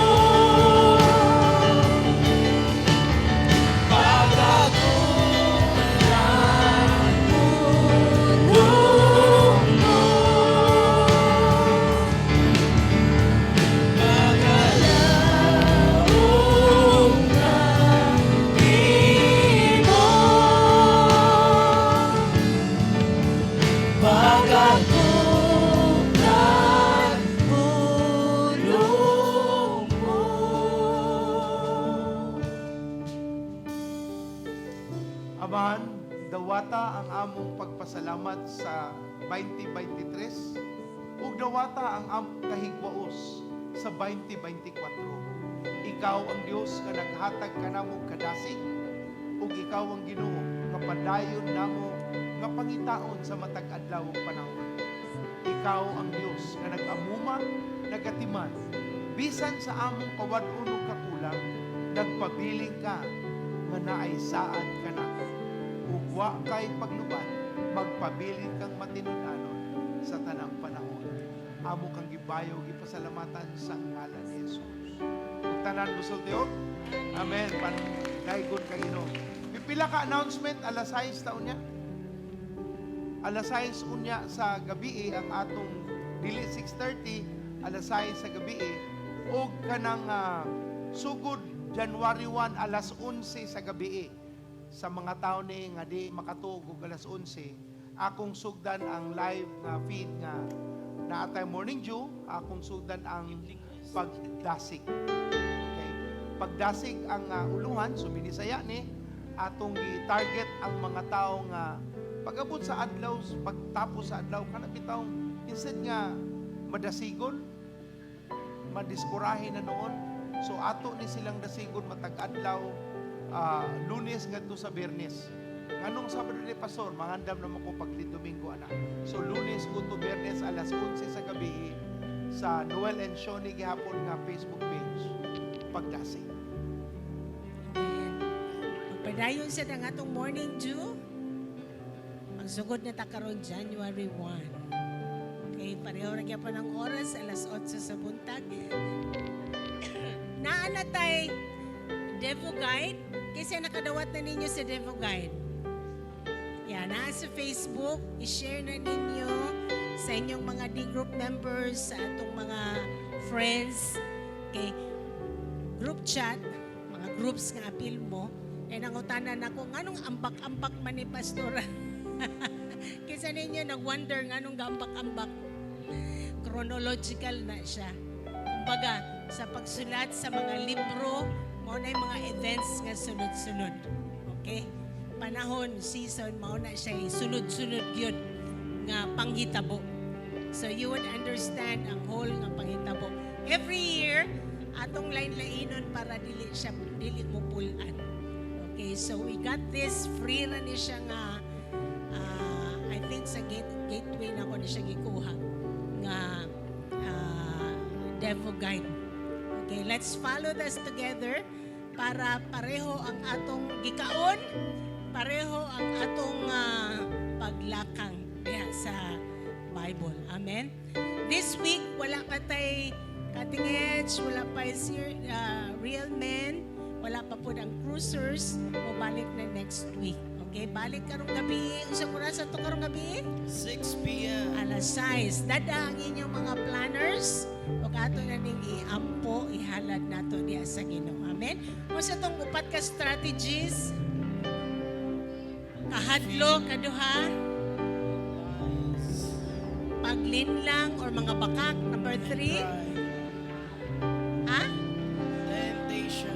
Pagkaktan pulong mo. Magalaom ka nimo. Pagkaktan pulong mo. Amahan, dawata ang among pagpasalamat sa 2023 ug dawata ang among kahigwaos sa 2024. Ikaw ang Dios nga naghatag kanamo kadasig ug ikaw ang Ginoo nga padayon namo nga pangitaon sa matag adlaw ug panahon. Ikaw ang Dios nga nag-amuma, nagatiman bisan sa among kawad-on ug kakulang, nagpabiling ka nga naay saad kanako ug wa kay paglubad. Magpabilin kang matinud-anon sa tanang panahon. Amo kang gibayo, gipasalamatan sa ngalan ni Jesus. Ug tanan musulti og Amen. Pandaygon ka, Ginoo. Pipila ka announcement, alas 6 ta unya. Alas 6 unya sa gabi ang atong, dili 6:30, alas 6 sa gabi, og kanang sugod January 1, alas 11 sa gabi. Sa mga tao ni nga di makatuog og alas 11, akong sugdan ang live nga feed nga naatay morning dew, akong sugdan ang pagdasig. Okay. Pagdasig ang uluhan, so binisaya ni atong gi-target ang mga tao nga pag-abot sa adlaw, pagtapos sa adlaw, kana bitaw instead nga madasigon, madiskurahe na noon. So ato ni silang dasigon matag adlaw, Lunes ngadto sa Biyernes. Nganong Sabado ni, Pastor? Mangandam naman ko pag Domingo ana. So Lunes ko to Biyernes, alas 11 sa gabi, sa Noel and Shoni gihapon nga Facebook page, pagdasig. Amen. Magpadayon sa ang atong morning dew. Magsugod na ta karon January 1. Okay, pareho ra gyapon ang oras, alas 8 sa buntag. Naa na tay Devo Guide. Kasi nakadawat na ninyo sa Devo Guide. Yan, naa sa Facebook, i-share na ninyo sa inyong mga D-group members, sa atong mga friends. Okay, group chat, mga groups nga apil mo, eh nangutana na ko, nganong ambak-ambak man ni Pastora? Kinsa ninyo nag-wonder nganong gambak-ambak? Chronological na siya. Kumbaga, sa pagsulat sa mga libro, mao na yung mga events nga sunod-sunod. Okay? Panahon, season, mao na siya sunod-sunod yun nga panghitabo. So you would understand ang whole nga panghitabo. Every year, atong lain-lainon para dili siya dili mo pulan. Okay, so we got this free ra ni siya nga I think sa gateway na ko ni siya gikuha nga Devo Guide. Okay, let's follow this together para pareho ang atong gikaon, pareho ang atong paglakang diha sa Bible. Amen. This week wala pa tay cutting edge, wala pa real men, wala pa po ang cruisers, mobalik na next week. Okay, balik karong gabi. Unsa oras ato karong gabi? 6 p.m. Alas 6. Dada ang inyong mga planners. Ug ato na ning iampo, ihalad nato diha sa Ginoo. Amen. Unsa tong upat ka strategies? Kahadlok, kaduha, paglinlang or mga bakak. Number 3, ha? Temptation.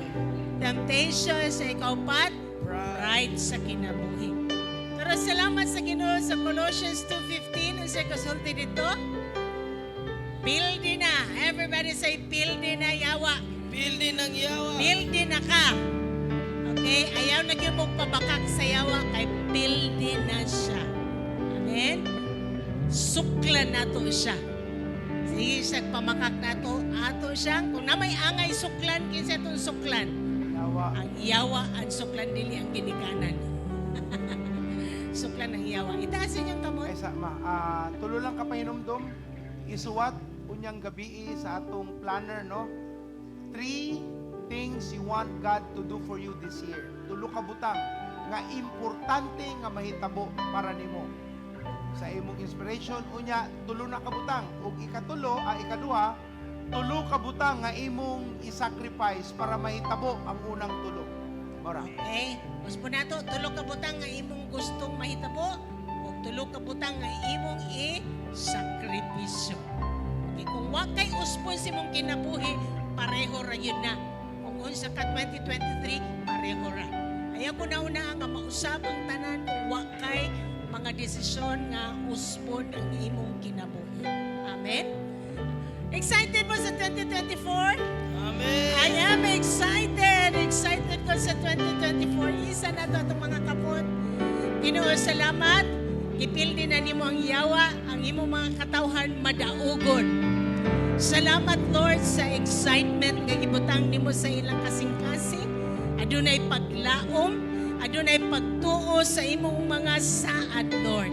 Temptation sa ikaupat, Pride. Pride sa kinabuhi. Pero salamat sa Ginoo sa Colossians 2:15, unsay kasulti dito? Pildi na. Everybody say, "Pildi na yawa." Pildi ng yawa. Pildi na ka. Okay? Ayaw na gyud mo pabakak sa yawa kay pildi na siya. Amen? Suklan nato siya. Sige siya pamakak nato ato siyang kung na may angay suklan, kinsa itong suklan? Yawa. Ang yawa ang suklan, dili ang ginikanan. Suklan ang yawa. Itaas inyong kamot. Ay sa ma, tulo lang ka pahinumdom, isuwat unyang gabi sa atong planner, no? Three things you want God to do for you this year. Tulo ka butang nga importante nga mahitabo para nimo. Sa imong inspiration unya, tulo na ka butang, ug ikatulo, ikaduha, tulo ka butang nga imong i-sacrifice para mahitabo ang unang tulo. Mora. Okay? Usbo nato, tulo ka butang nga imong gustong mahitabo ug tulo ka butang nga imong i-sakripisyo. Okay, kung wa kay usbon sa imong kinabuhi, pareho ra yun na. Kung unsa ka 2023, pareho ra. Ayaw ko na una nga mausab ang tanan kung wa kay mga desisyon nga usbon ang imong kinabuhi. Amen? Excited mo sa 2024? Amen. I am excited. Excited ko sa 2024. Isa na to atong mga kapot. Ginoo, salamat. Gipildi na nimo ang yawa, ang imong mga katawhan madaugon. Salamat, Lord, sa excitement nga gibutang nimo sa ilang kasing-kasing. Adunay paglaom. Adunay pagtuo sa imong mga saad, Lord.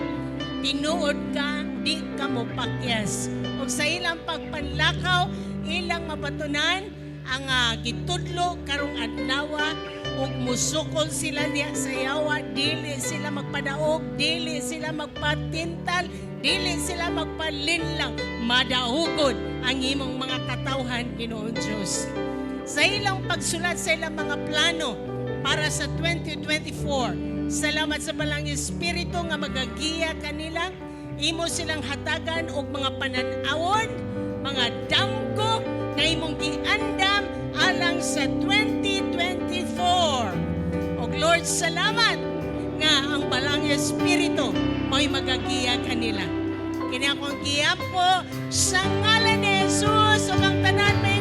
Tinuod ka, di ka mo pakyas. Ug sa ilang pagpanlakaw, ilang mabatunan ang gitudlo karong adlaw ug musukol sila diha sa yawa, dili sila magpadaog, dili sila magpatintal, dili sila magpalinlang. Madaogon ang imong mga katawhan, Ginoong Diyos. Sa ilang pagsulat sa ilang mga plano para sa 2024, salamat sa Balaang Espiritu nga magagiya kanila. Imo silang hatagan og mga panan-awon, mga damgo nga imong giandam alang sa 2024. Og Lord, salamat nga ang Balaang Espiritu mo'y magagiya kanila. Kini akong giampo sa ngalan ni Jesus ug ang tanan may